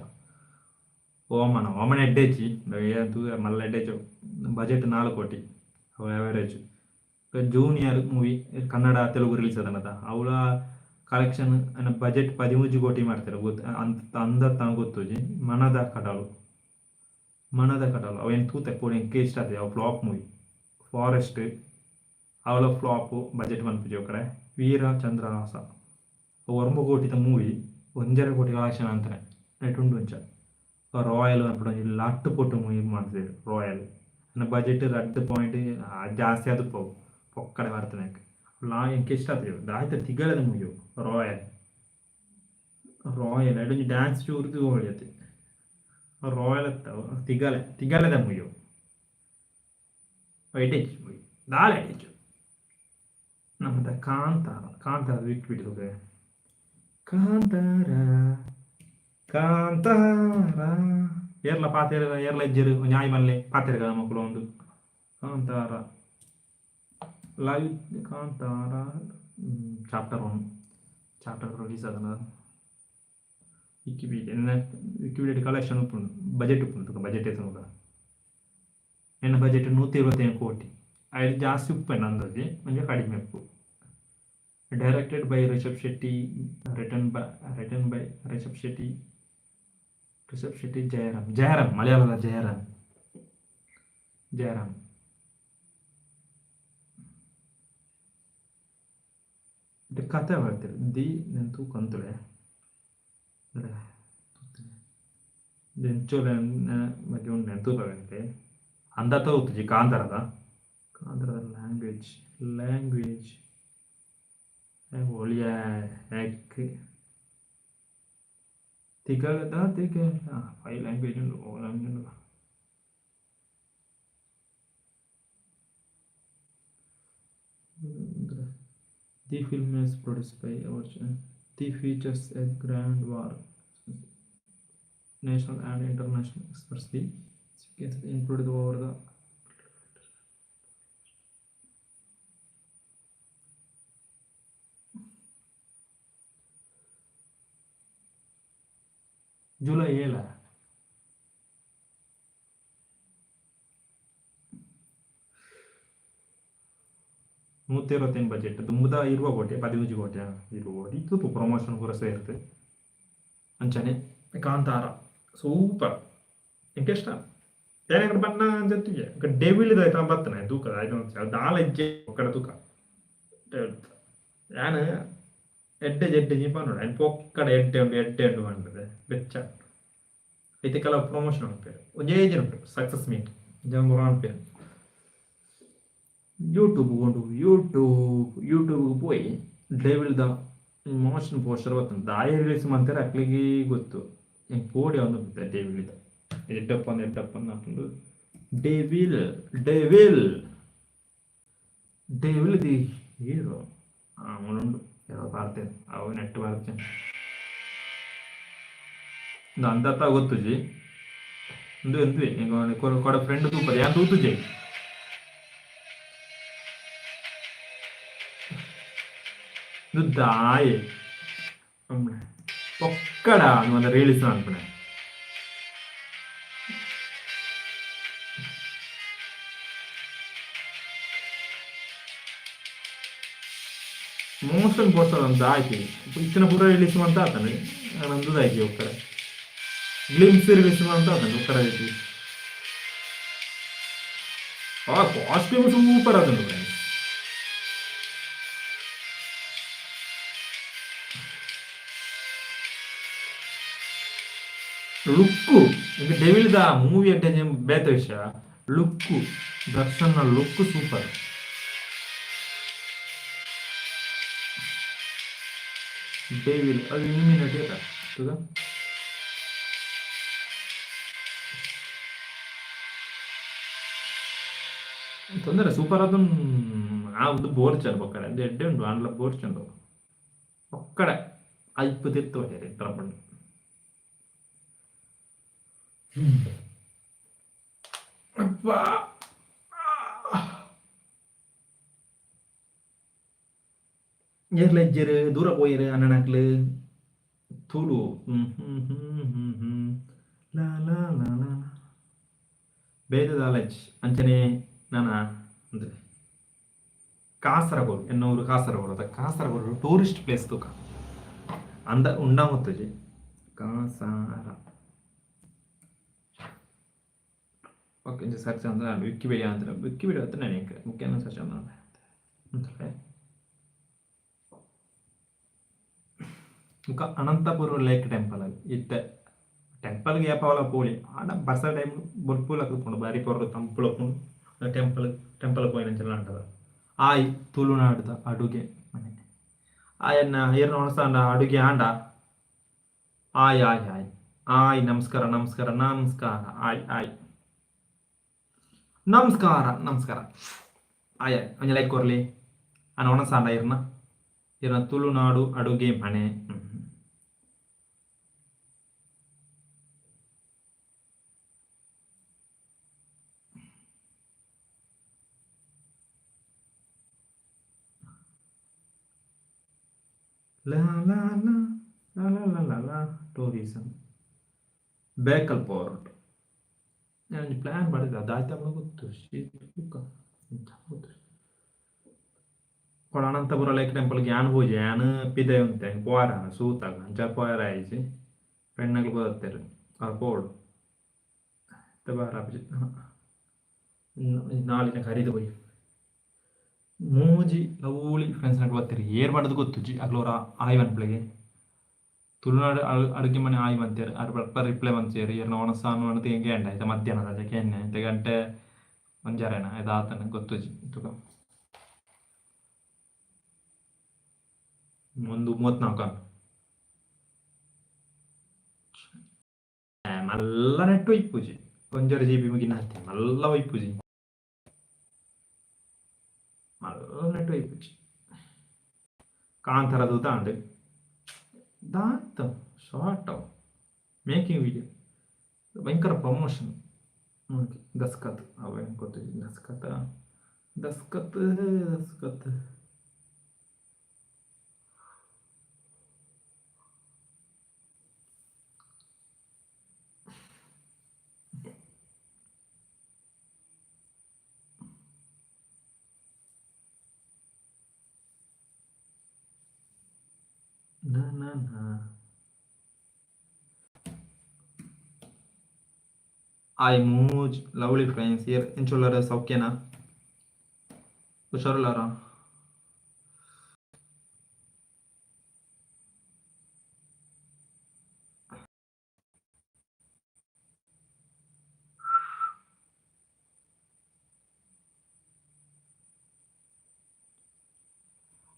[SPEAKER 1] ಓಮನ, ಓಮನ ಎಡ್ಡೆಚ್ಚಿ ಮಲ್ಲ ಎಡ್ಡೆಚ್ಚು. ಬಜೆಟ್ 4 ಕೋಟಿ, ಅವು average. Junior movie Kannada Telugu release ಅದನ್ನದ. ಅವಳ ಕಲೆಕ್ಷನ್ ಬಜೆಟ್ 13 ಕೋಟಿ ಮಾಡ್ತಾರೆ. ಗೊತ್ತು ಅಂತ ಅಂದತ್ತ ಗೊತ್ತುಜಿ. ಮನದ ಕಡಲು, ಮನದ ಕಡಲು ಅವೇನು ತೂತೆ ಪೂರ ಎಂಕೆ ಇಷ್ಟ ಆತದೆ. ಅವು ಫ್ಲಾಪ್ ಮೂವಿ. ಫಾರೆಸ್ಟ್ ಅವಳ ಫ್ಲಾಪು. ಬಜೆಟ್ ಮನ್ಪುಜಿ ಕಡೆ. ವೀರ ಚಂದ್ರಹಾಸ 9 ಕೋಟಿದ ಮೂವಿ 1.5 ಕೋಟಿ ಕಲೆಕ್ಷನ್ ಅಂತಾನೆ ರೈಟ್ ಉಂಡು ಅಂಚ. ರಾಯಲ್ ಅನ್ಪುಂಡು ಒಂಜಿ ಲಾಟ್ ಪೊಟ್ಟು ಮೂವಿ ಮಾಡ್ತಿದ್ರು ರಾಯಲ್. ಬಜೆಟ್ 2 ಪಾಯಿಂಟ್ ಜಾಸ್ತಿ ಅದು ಪೋವು ಪೊಕ್ಕಡೆ ಬರ್ತದೆ. ಲಾ ಎಂಕೆ ಇಷ್ಟ ಆತದೆ. ದಾಯ್ತ ತಿಗಲದ ಮೂವಿ ರಾಯಲ್. ರಾಯಲ್ ಒಂಜಿ ಡ್ಯಾನ್ಸ್ ಚೂರು ತೂವೊಳಿ. ರಾಯಲ್ ಅತ್ತ ತಿಗಲೆ, ತಿಗಲೆದ ಮೂವಿ ಎಡ್ಡೆಚ್ಚು ಮೂವಿ ದಾಲ ಎಡ್ಡೆಚ್ಚು. ನಮ್ಮದ ಕಾಂತಾರ, ಕಾಂತಾರ ವಿಕಿಪೀಡಿಯಾ. ಕಾಂತಾರ, ಕಾಂತಾರ ಏರ್ಲ ಪಾತೆರ ಏರ್ಲ ಇಜ್ಜೆರ್ ನ್ಯಾಯ ಮಲ್ಲೆ ಪಾತೆರ ಮಕ್ಕಳು ಒಂದು. ಕಾಂತಾರ live, Kantara chapter 1, chapter release ಆದನ. ವಿಕಿಪೀಡಿಯಾ, ವಿಕಿಪೀಡಿಯಾ ಕಲೆಕ್ಷನ್ ಉಪ್ಪುಂಡು. ಬಜೆಟ್ ಉಪ್ಪುಂಡು. ಬಜೆಟ್ ಎತ್ತುಂಡು ಎನ್ನ ಬಜೆಟ್ 125 ಕೋಟಿ. ಐದು ಜಾಸ್ತಿ ಉಪ್ಪೆನ ಅಂದಾಜಿ, ಒಂಜಿ ಕಡಿಮೆ ಉಪ್ಪು. Directed by Rishab Shetty, written by Rishab Shetty, Rishab Shetty, Jayaram, Jayaram, ಮಲಯಾಳದ Jayaram, Jayaram. ಇದು ಕತೆ ಬರ್ತೀರಿ the ನೆನ್ ತೂಕಂತುಲೆ ದೆಂಚೋಲೆ ಬಗ್ಗೆ ಉಂಡು ನೆನ್ ತೂಪವೆಂತೆ ಅಂದತ ಗೊತ್ತುಜಿ. ಕಾಂತಾರದ, ಕಾಂತಾರದ ಲ್ಯಾಂಗ್ವೇಜ್, ಲ್ಯಾಂಗ್ವೇಜ್ ಒಳಿಯ ಯಾಕ್ ತಿಗಲದ ತಿಗ ಫೈವ್ ಲ್ಯಾಂಗ್ವೇಜ್ ಉಂಡು. ಓ ಲ್ಯಾಂಗ್ವೇಜ್ ಉಂಡು. The film is produced by our. The features a grand war national and international experts. The sequences included over the July 7. 125 budget ದುಂಬುದ 20 ಕೋಟಿ, 13 ಕೋಟಿ, 20 ಕೋಟಿ ತೂಪು. ಪ್ರಮೋಷನ್ ಪೂರ ಸೇರ್ತು ಅಂಚನೆ. ಕಾಂತಾರ ಸೂಪರ್, ಎಂಕೆ ಇಷ್ಟ. ಯಾಕೆ ಬಣ್ಣ ಅಂಜತ್ತಿಗೆ ಡೆವಿಲ್ ಆಯ್ತಾ ಬತ್ತನೆ ತೂಕ ಆಯ್ತು. ದಾಲ ಇಜ್ಜೆ ಒಕ್ಕಡ ತೂಕ. ಯಾನ್ ಎಡ್ಡೆ ಜೆಡ್ಡೆ ಜಿಪ ನೋಡ ಪೊಕ್ಕಡ ಎಡ್ಡೆ ಉಂಡು, ಎಡ್ಡೆ ಉಂಡು ಪಂಡದೆ ಬೆಚ್ಚ. ಐತೆ ಕೆಲವು ಪ್ರಮೋಷನ್ ಅನ್ಪೇರು. ಒಂಜೇ ಜನ ಸಕ್ಸಸ್ ಮೀಟ್ ಜನ ಅನ್ಪೇರು. ಯೂಟ್ಯೂಬ್ ಕೊಂಡು, ಯೂಟ್ಯೂಬ್, ಯೂಟ್ಯೂಬ್ ಪೋಯಿ ಡೆವಿಲ್ the motion poster ಬರ್ತದೆ. ದಾಯ ರಿಲೀಸ್ ಮಾಡ್ತಾರೆ ಅಕ್ಲಿಗೆ ಗೊತ್ತು. ಎಂಕ್ ಪೋಡಿ ಒಂದು ಡೆವಿಲ್ the ಎಡ್ಡಪ್ಪ ಅಂದ್ ಎಡ್ಡಪ್ಪ ಅಂದ್. Devil, devil, devil the hero ಅವನುಂಡು ಪಾಡ್ತೇನೆ. ಅವು ನೆಟ್ ಪಾಡ್ತೇನೆ. ಅಂದತ್ತ ಗೊತ್ತುಜಿ. ಉಂದು ಎಂತುವೆ ಕೊಡ ಫ್ರೆಂಡ್ ತೂಪದ ಯಾನ್ ತೂತುಜಿ. ದಾಯೆ ಪೊಕ್ಕಡ ಒಂದು ರೀಲ್ಸ್ ಅನ್ಪಣೆ. ಮೋಷನ್ ಪೋಸ್ಟರ್ ಅಂತ ಆಯ್ತು, ಇತ್ತಿನ ಪೂರ ರಿಲೀಸ್ ಅಂತ ಆತಂడి ನಂದುದಾಯ್ತು. ಒಕ್ಕಡೆ ಗ್ಲಿಮ್ಸ್ ರಿಲೀಸ್ ಅಂತ ಆತಂడి ಒಕ್ಕಡೆ. ಆ ಕಾಸ್ಟ್ಯೂಮ್ ಸೂಪರ್ ಆತಂಡು ಫ್ರೆಂಡ್ಸ್. ಲುಕ್ಕು ಈಗ ಡೆವಿಲ್ the movie ಅಡ್ಡೆ ಬೇತ ವಿಷಯ. Look, Darshan look super. Devil ಅದು ಇಲ್ಯುಮಿನಾಟಿ ಅದ ತೂಕ. ತೊಂದರೆ ಸೂಪರ್. ಅದನ್ ಆ ಒಂದು ಬೋರ್ಚಲ್ ಬೊಕ್ಕಡೆ ಅದು ಎಡ್ಡೆ ಉಂಟು, ಆಂಡ್ಲ ಬೋರ್ಚ್ ಉಂಟು. ಒಕ್ಕಡೆ ಐಪು ತಿರ್ತು ಹೋಗ್ಯಾರೆ ಟ್ರಂಪಣ್ಣು. ಅಬ್ಬಾ, ಏರ್ಲ ಇಜ್ಜೆರ್, ದೂರ ಪೋಯೆರ್ ಅಣ್ಣನಕ್ಲು. ತುಳು ಹ್ಮ್ ಹ್ಮ್ ಹ್ಮ್ ಹ್ಮ್ ಹ್ಮ್ ಲಾ ಲಾ ಲಾ ಲಾ ಬೇತೆ ದಾಲಜ್ ಅಂಚನೆ ನಾನ ಅಂದ್ರೆ ಕಾಸರಗೋಡು ಎನ್ನೂರು, ಕಾಸರಗೋಡು ಅದ. ಕಾಸರಗೋಡು ಟೂರಿಸ್ಟ್ ಪ್ಲೇಸ್ ತೂಕ ಅಂದ ಉಂಡಾಮತ್ತುಜಿ ಕಾಸಾರ. ಓಕೆ, ಇಂಚ ಸರ್ಚ್ ಅಂದ್ರೆ ವಿಕಿಪೀಡಿಯಾ ಅಂದ್ರೆ ವಿಕಿಪೀಡಿಯಾ ಹತ್ರ ನಾನು ಮುಖ್ಯ ಸರ್ಚ್ ಅಂದ್ರೆ ಬೊಕ ಅನಂತಪುರ ಲೇಕ್ ಟೆಂಪಲ್ ಇತ್ತೆ. ಟೆಂಪಲ್ಗೆ ಏಪವಲ ಪೋಲಿ, ಆಂಡ ಬರ್ಸ ಟೈಮ್ ಬೊಲ್ಪು ಲಕ್ಕುದು ಬಾರಿ ಪೊರ್ಲು, ತಂಪು ಉಪ್ಪುಂಡು. Temple temple ಪೋಯಿನಂಚಲ ಅಂಟದ. ಆಯ್ ತುಳುನಾಡ್ದ ಅಡುಗೆ ಮನೆ. ಆಯನ್ನ ಏರ್ನ ಒಣಸಾಂಡ ಅಡುಗೆ ಆಂಡ. ಆಯ್ ಆಯ್ ಆಯ್ ಆಯ್, ನಮಸ್ಕಾರ ನಮಸ್ಕಾರ ನಮಸ್ಕಾರ. ಆಯ್ ಆಯ್, ನಮಸ್ಕಾರ ನಮಸ್ಕಾರ. ಆಯ್ ಆಯ್, ಒಂಜಿ ಲೈಕ್ ಕೊರ್ಲಿ. ಆನ ಒಣಸಾಂಡ ಇರ್ನ ಇರ್ನ ತುಳುನಾಡು ಅಡುಗೆ ಮನೆ. ಲಾ ಲಾ ಲಾ ಲಾ ಲಾ ಲಾ ಲಾ ಲಾ. Tourism Bekal fort. ನಾನು ಪ್ಲಾನ್ ಮಾಡಿದೆ, ಅದಾಯ್ತು ಗೊತ್ತು. ಗೊತ್ತು ಕೊಡ. ಅನಂತಪುರ ಲೇಕ್ ಟೆಂಪಲ್ಗೆ ಯಾನ್ ಪೂಜೆ ಯಾನ್ ಪಿದೈ ಉಂತೆ ಪೋರ ಸೂತಾಗ ಅಂಚ ಪೋಯರ ಆಯ್ಜಿ. ಫ್ರೆಂಡ್ನಗ್ಲು ಬತ್ತೇರು, ಅವ್ರು ಪೋಡು ಬಾರ. ನಾಳಿನ ಕರೀದು ಪೋಯಿ ಮೂಜಿ ಲವೂಲಿ ಫ್ರೆಂಡ್ಸ್ ನಡು ಬತ್ತೀರಿ. ಏರ್ ಮಾಡೋದು ಗೊತ್ತುಜಿ. ಅಗ್ಲೋರ ಆಯ್ ಪನ್ಪುಲೆಗೆ ತುಳುನಾಡು ಅಡುಗೆ ಮನೆ ಆಯ್ ಬಂತೇರು. ಅರ್ ಬಲ್ಪ ರಿಪ್ಲೈ ಬಂತೇರು. ಏರ್ನ ಒಣಸಾನು ಅಣದು ಹೆಂಗೆ ಅಂಡ ಆಯ್ತಾ. ಮಧ್ಯಾಹ್ನ ರಜೆ ಕೆನ್ನೆ ಐತೆ ಗಂಟೆ ಒಂಜಾರೇನ ಆಯ್ತು ಆತನ ಗೊತ್ತುಜಿ ತುಕ. 1:34. ಮಲ್ಲ ನೆಟ್ ಒಯ್ಪುಜಿ. ಒಂಜರೆ ಜಿಬಿ ಮುಗಿನ ಹತ್ತಿ ಮಲ್ಲ ಒಯ್ಪುಜಿ, ಮಲ್ಲ ನೆಟ್ ಒಯ್ಪುಜಿ. ಕಾಂತಾರ ತೂತಾಂಡ್ ದಾಂತ ಶಾರ್ಟ್ ಮೇಕಿಂಗ್ ವಿಡಿಯೋ, ಭಯಂಕರ ಪ್ರಮೋಷನ್. ದಸ್ಕತ್ ಅವೇನು ಗೊತ್ತಿಲ್ಲ. ದಸ್ಕತ್ ದಸ್ಕತ್ ದಸ್ಕತ್. ನಾ ನಾ ನಾ ಆಯ್ ಮೂಜ್ ಲವ್ಲಿ ಫ್ರೆಂಡ್ಸ್, ಇರ್ ಎಂಚುಲ್ಲರ? ಸೌಖ್ಯನಾ? ಹುಷಾರುಲ್ಲಾರ?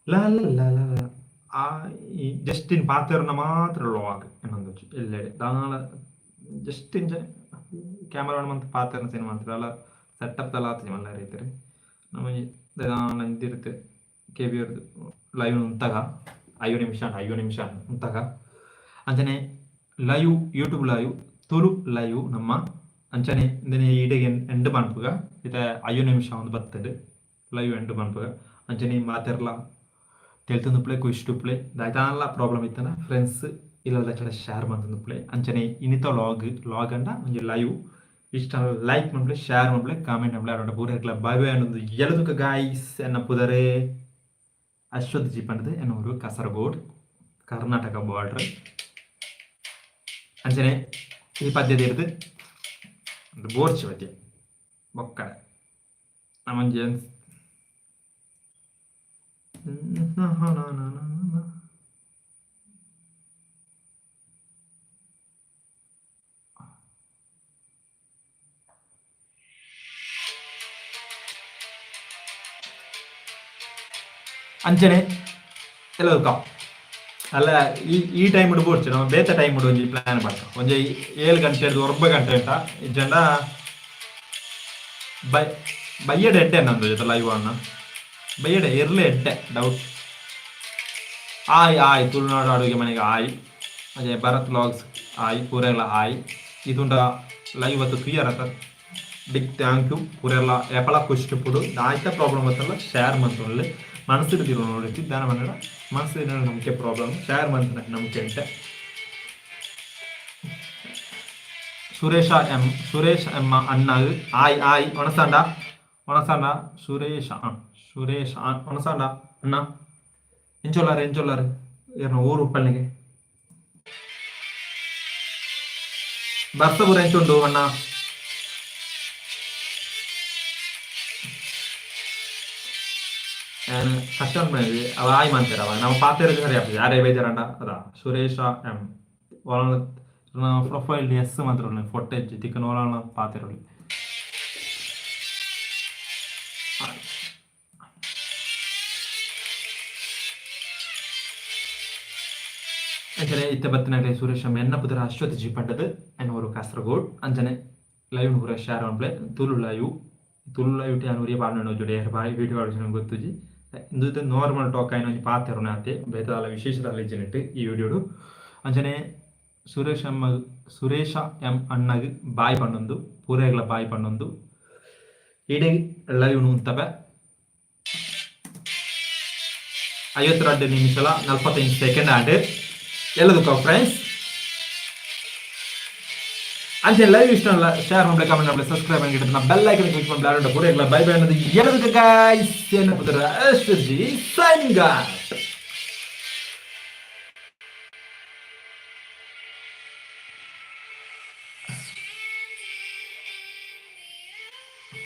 [SPEAKER 1] ಲಾ ಲಾ ಲಾ ಲಾ ಲಾ. ಆ ಈ ಜಸ್ಟಿನ್ ಪಾತೆರ್ನ ಮಾತ್ರ ಲಾಗ್ ಇನ್ನೊಂದು ಎಲ್ಲೆಡೆ ದಾಲ ಜಸ್ಟ್ ಇಂಚ ಕ್ಯಾಮರಾ ಮಂತ್ ಪಾತೆರ್ನ ಸಿನಿಮಾ ಅಂತ ಅಲ್ಲ. ಸೆಟಪ್ ದಲ ಆತಿಜಿ ಮಲ್ಲ ರೀತಿರಿ. ನಮ್ಮ ಇಂದಿರ್ತು ಕೆ ಬಿ ಅವ್ರದ್ದು ಲೈವ್ ಉಂತಾಗ 5 ನಿಮಿಷ, 5 ನಿಮಿಷ ಉಂತಾಗ. ಅಂಚನೆ live YouTube live Tulu live ನಮ್ಮ ಅಂಚನೆ ಇಂದನೆ ಈಡೆಗೆ ಎಂಡ್ ಪನ್ಪುಗ. ಇತ್ತೆ 5 ನಿಮಿಷ ಒಂದು ಬತ್ತದು, ಲೈವ್ ಎಂಡ್ ಪನ್ಪುಗ. ಅಂಚನೆ ಮಾತೆರ್ಲ ತೆಲ್ತೊಂದುಪ್ಪುಲೆ, ಖುಷಿಟ್ ಉಪ್ಪುಲೆ. ದಾಯ್ತಾನ್ಲ ಪ್ರಾಬ್ಲಮ್ ಇತ್ತಂಡ ಫ್ರೆಂಡ್ಸ್ ಇಲ್ಲದಕ್ಲೆಡ ಶೇರ್ ಮಂತೊಂದುಪ್ಪುಲೆ. ಅಂಚನೆ ಇನಿತ ಲಾಗ್, ಲಾಗ್ ಅಂಡ ಒಂಜಿ ಲೈವ್ ಇಷ್ಟ ಲೈಕ್ ಮನ್ಪುಲೆ, ಶೇರ್ ಮನ್ಪುಲೆ, ಕಾಮೆಂಟ್ ಮನ್ಪುಲೆ. ಅರೋಡ ಪೂರೆರ್ಗ್ಲ ಬಾಯ್ ಬಾಯ್ ಪಂಡೊಂದು ಎಲ್ಲದುಕ ಗಾಯ್ಸ್. ಎನ್ನ ಪುದರೇ ಅಶ್ವಥ್ ಜಿ ಪಂಡ್ದ್, ಎನ್ನ ಊರು ಕಾಸರಗೋಡ್, ಕರ್ನಾಟಕ ಬಾರ್ಡರ್. ಅಂಚನೆ ಈ ಪದ್ಯ ದೇರ್ದ್ ಬೋರ್ಚಿ ಪದ್ಯ ಬೊಕ್ಕಡೆ ನಮೊಂಜಿ. ಅಂಚನೆ ಎಲ್ಲದಕ್ಕ ಅಲ್ಲ ಈ ಈ ಟೈಮ್ ಬೋಡ್ಚಿ, ನಮ್ಮ ಬೇತೆ ಟೈಮ್ ಒಂಜಿ ಪ್ಲಾನ್ ಪಡ್ಕ. ಒಂಜಿ 7 ಗಂಟೆ 9 ಗಂಟೆ ಉಂಟ ಇಜ್ಜಂಡ ಬೈ ಬಯ್ಯಡೆ ಎಡ್ಡೆ ನಂದು ಜೊತೆ ಲೈವ್ ಅಣ್ಣ. ಬಯ್ಯಡೆ ಎರ್ಲೆ ಎಡ್ಡೆ ಡೌಟ್. ಆಯ್ ಆಯ್, ತುಳುನಾಡು ಅಡುಗೆ ಮನೆಗೆ ಆಯ್, ಅದೇ ಭರತ್ ವ್ಲಾಗ್ಸ್ ಆಯ್, ಪೂರೆಲ್ಲ ಆಯ್. ಇದುಂಡ ಲೈವ್ ಅತ್ತು ತುಯ್ಯರ, ಬಿಗ್ thank you ಪೂರೆಲ್ಲ. ಏಪಲ ಖುಷಿ ಪುಡು. ದಾಯ್ತ ಪ್ರಾಬ್ಲಮ್ ಬತ್ತಲ್ಲ ಶೇರ್ ಮಂತೊನ್ಲೆ. ಮನಸ್ಸಿಗೆ ತಿರು ನೋಡಿ ದಾನ ಮನ್ನಡ ಮನಸ್ಸಿನ ನಮಗೆ ಪ್ರಾಬ್ಲಮ್ ಶೇರ್ ಮಂತನ ನಮಗೆ ಎಡ್ಡೆ. ಸುರೇಶ ಎಂ, ಸುರೇಶ್ ಎಮ್ಮ ಅಣ್ಣಾಗ್ ಆಯ್ ಆಯ್. ಒಣಸಾಂಡ ಒಣಸಾಂಡ ಸುರೇಶ, ಸುರೇಶ್ ಒಣಸಾಂಡ ಅಣ್ಣ. ಎಂಚೊಲ್ಲಾರು ಎಂಚೊಲ್ಲಾರು? ಏರ್ನ ಊರು ಉಪ್ಪಲ್ನಿಗೆ ಬರ್ಸಪುರ ಎಂಚುಂಡು ಅಣ್ಣ? ಕಷ್ಟ ಅವ ಆಯ್ ಮಾಡ್ತಾರೆ ಅವ ನಮ್ಮ ಪಾತೆರ ಸರಿ ಆಗ್ತದೆ. ಯಾರೇ ಬೇಜಾರಂಡ ಅದ ಸುರೇಶ ಎಂ ಒಳ ಪ್ರೊಫೈಲ್ ಎಸ್ ಮಾತ್ರ ಫೋಟೋ ತಿಕ್ಕನ ಒಳನ ಪಾತೆರೊಳಿ. ಅಂಚನೆ ಇತ್ತೆ ಬತ್ತಿನಗಲೆ ಸುರೇಶ್ ಎನ್ನ ಪುದರ ಅಶ್ವಥ್ ಜಿ ಪಂಡದ್, ಎನ್ನ ಊರು ಕಾಸರಗೋಡ್. ಅಂಚನೆ ಲೈವ್ ಪೂರ ಶೇರ್ ಮನ್ಪುಲೆ. ತುಳು ಲೈವ್, ತುಳು ಲೈವ್ ಯಾನ್ ಒರಿಯ ಪಾಡ್ನ ಜೋಡಿ ಬಾರಿ ವೀಡಿಯೋ ಪಾಡುನ ಗೊತ್ತುಜಿ. ಇಂದು ನಾರ್ಮಲ್ ಟಾಕ್ ಆಯಿನ ಒಂಜಿ ಪಾತೆರೊನೆ ಆತೆ, ಬೇತೆ ದಾಲ ವಿಶೇಷ ದಾಲ ಇಜ್ಜಿ ಈ ವಿಡಿಯೋಡು. ಅಂಚನೆ ಸುರೇಶ್ ಎಮ್, ಸುರೇಶ ಎಂ ಅಣ್ಣಗ್ ಬಾಯ್ ಪಂಡೊಂದು, ಪೂರೆಗ್ಲ ಬಾಯ್ ಪಂಡೊಂದು ಇಡೀ ಲೈವ್ ಉಂತಬೆ. 52 ನಿಮಿಷಲ 45 ಸೆಕೆಂಡ್ ಆಂಡ್. ಎಲ್ಲದಕ್ಕ ಫ್ರೆಂಡ್ಸ್. ಅಂಚೆ ಲೈವ್ ಇಷ್ಟ ಶೇರ್ ಮಾಡ್ಲಿ, ಕಾಮೆಂಟ್ ಮಾಡ್ಲಿ, ಸಬ್ಸ್ಕ್ರೈಬ್ ಆಗಿ ಬೆಲ್ ಐಕನ್ ಕ್ಲಿಕ್ ಮಾಡ್ಲಿ. ಪೂರೆಗ್ಲ ಬೈ ಬೈ ಅನ್ನೋದು. ಎಲ್ಲದಕ್ಕ ಗಾಯ್ಸ್. ಎನ್ನ ಪುದರ ಅಶ್ವಜಿ, ಸೈನಿಂಗ್.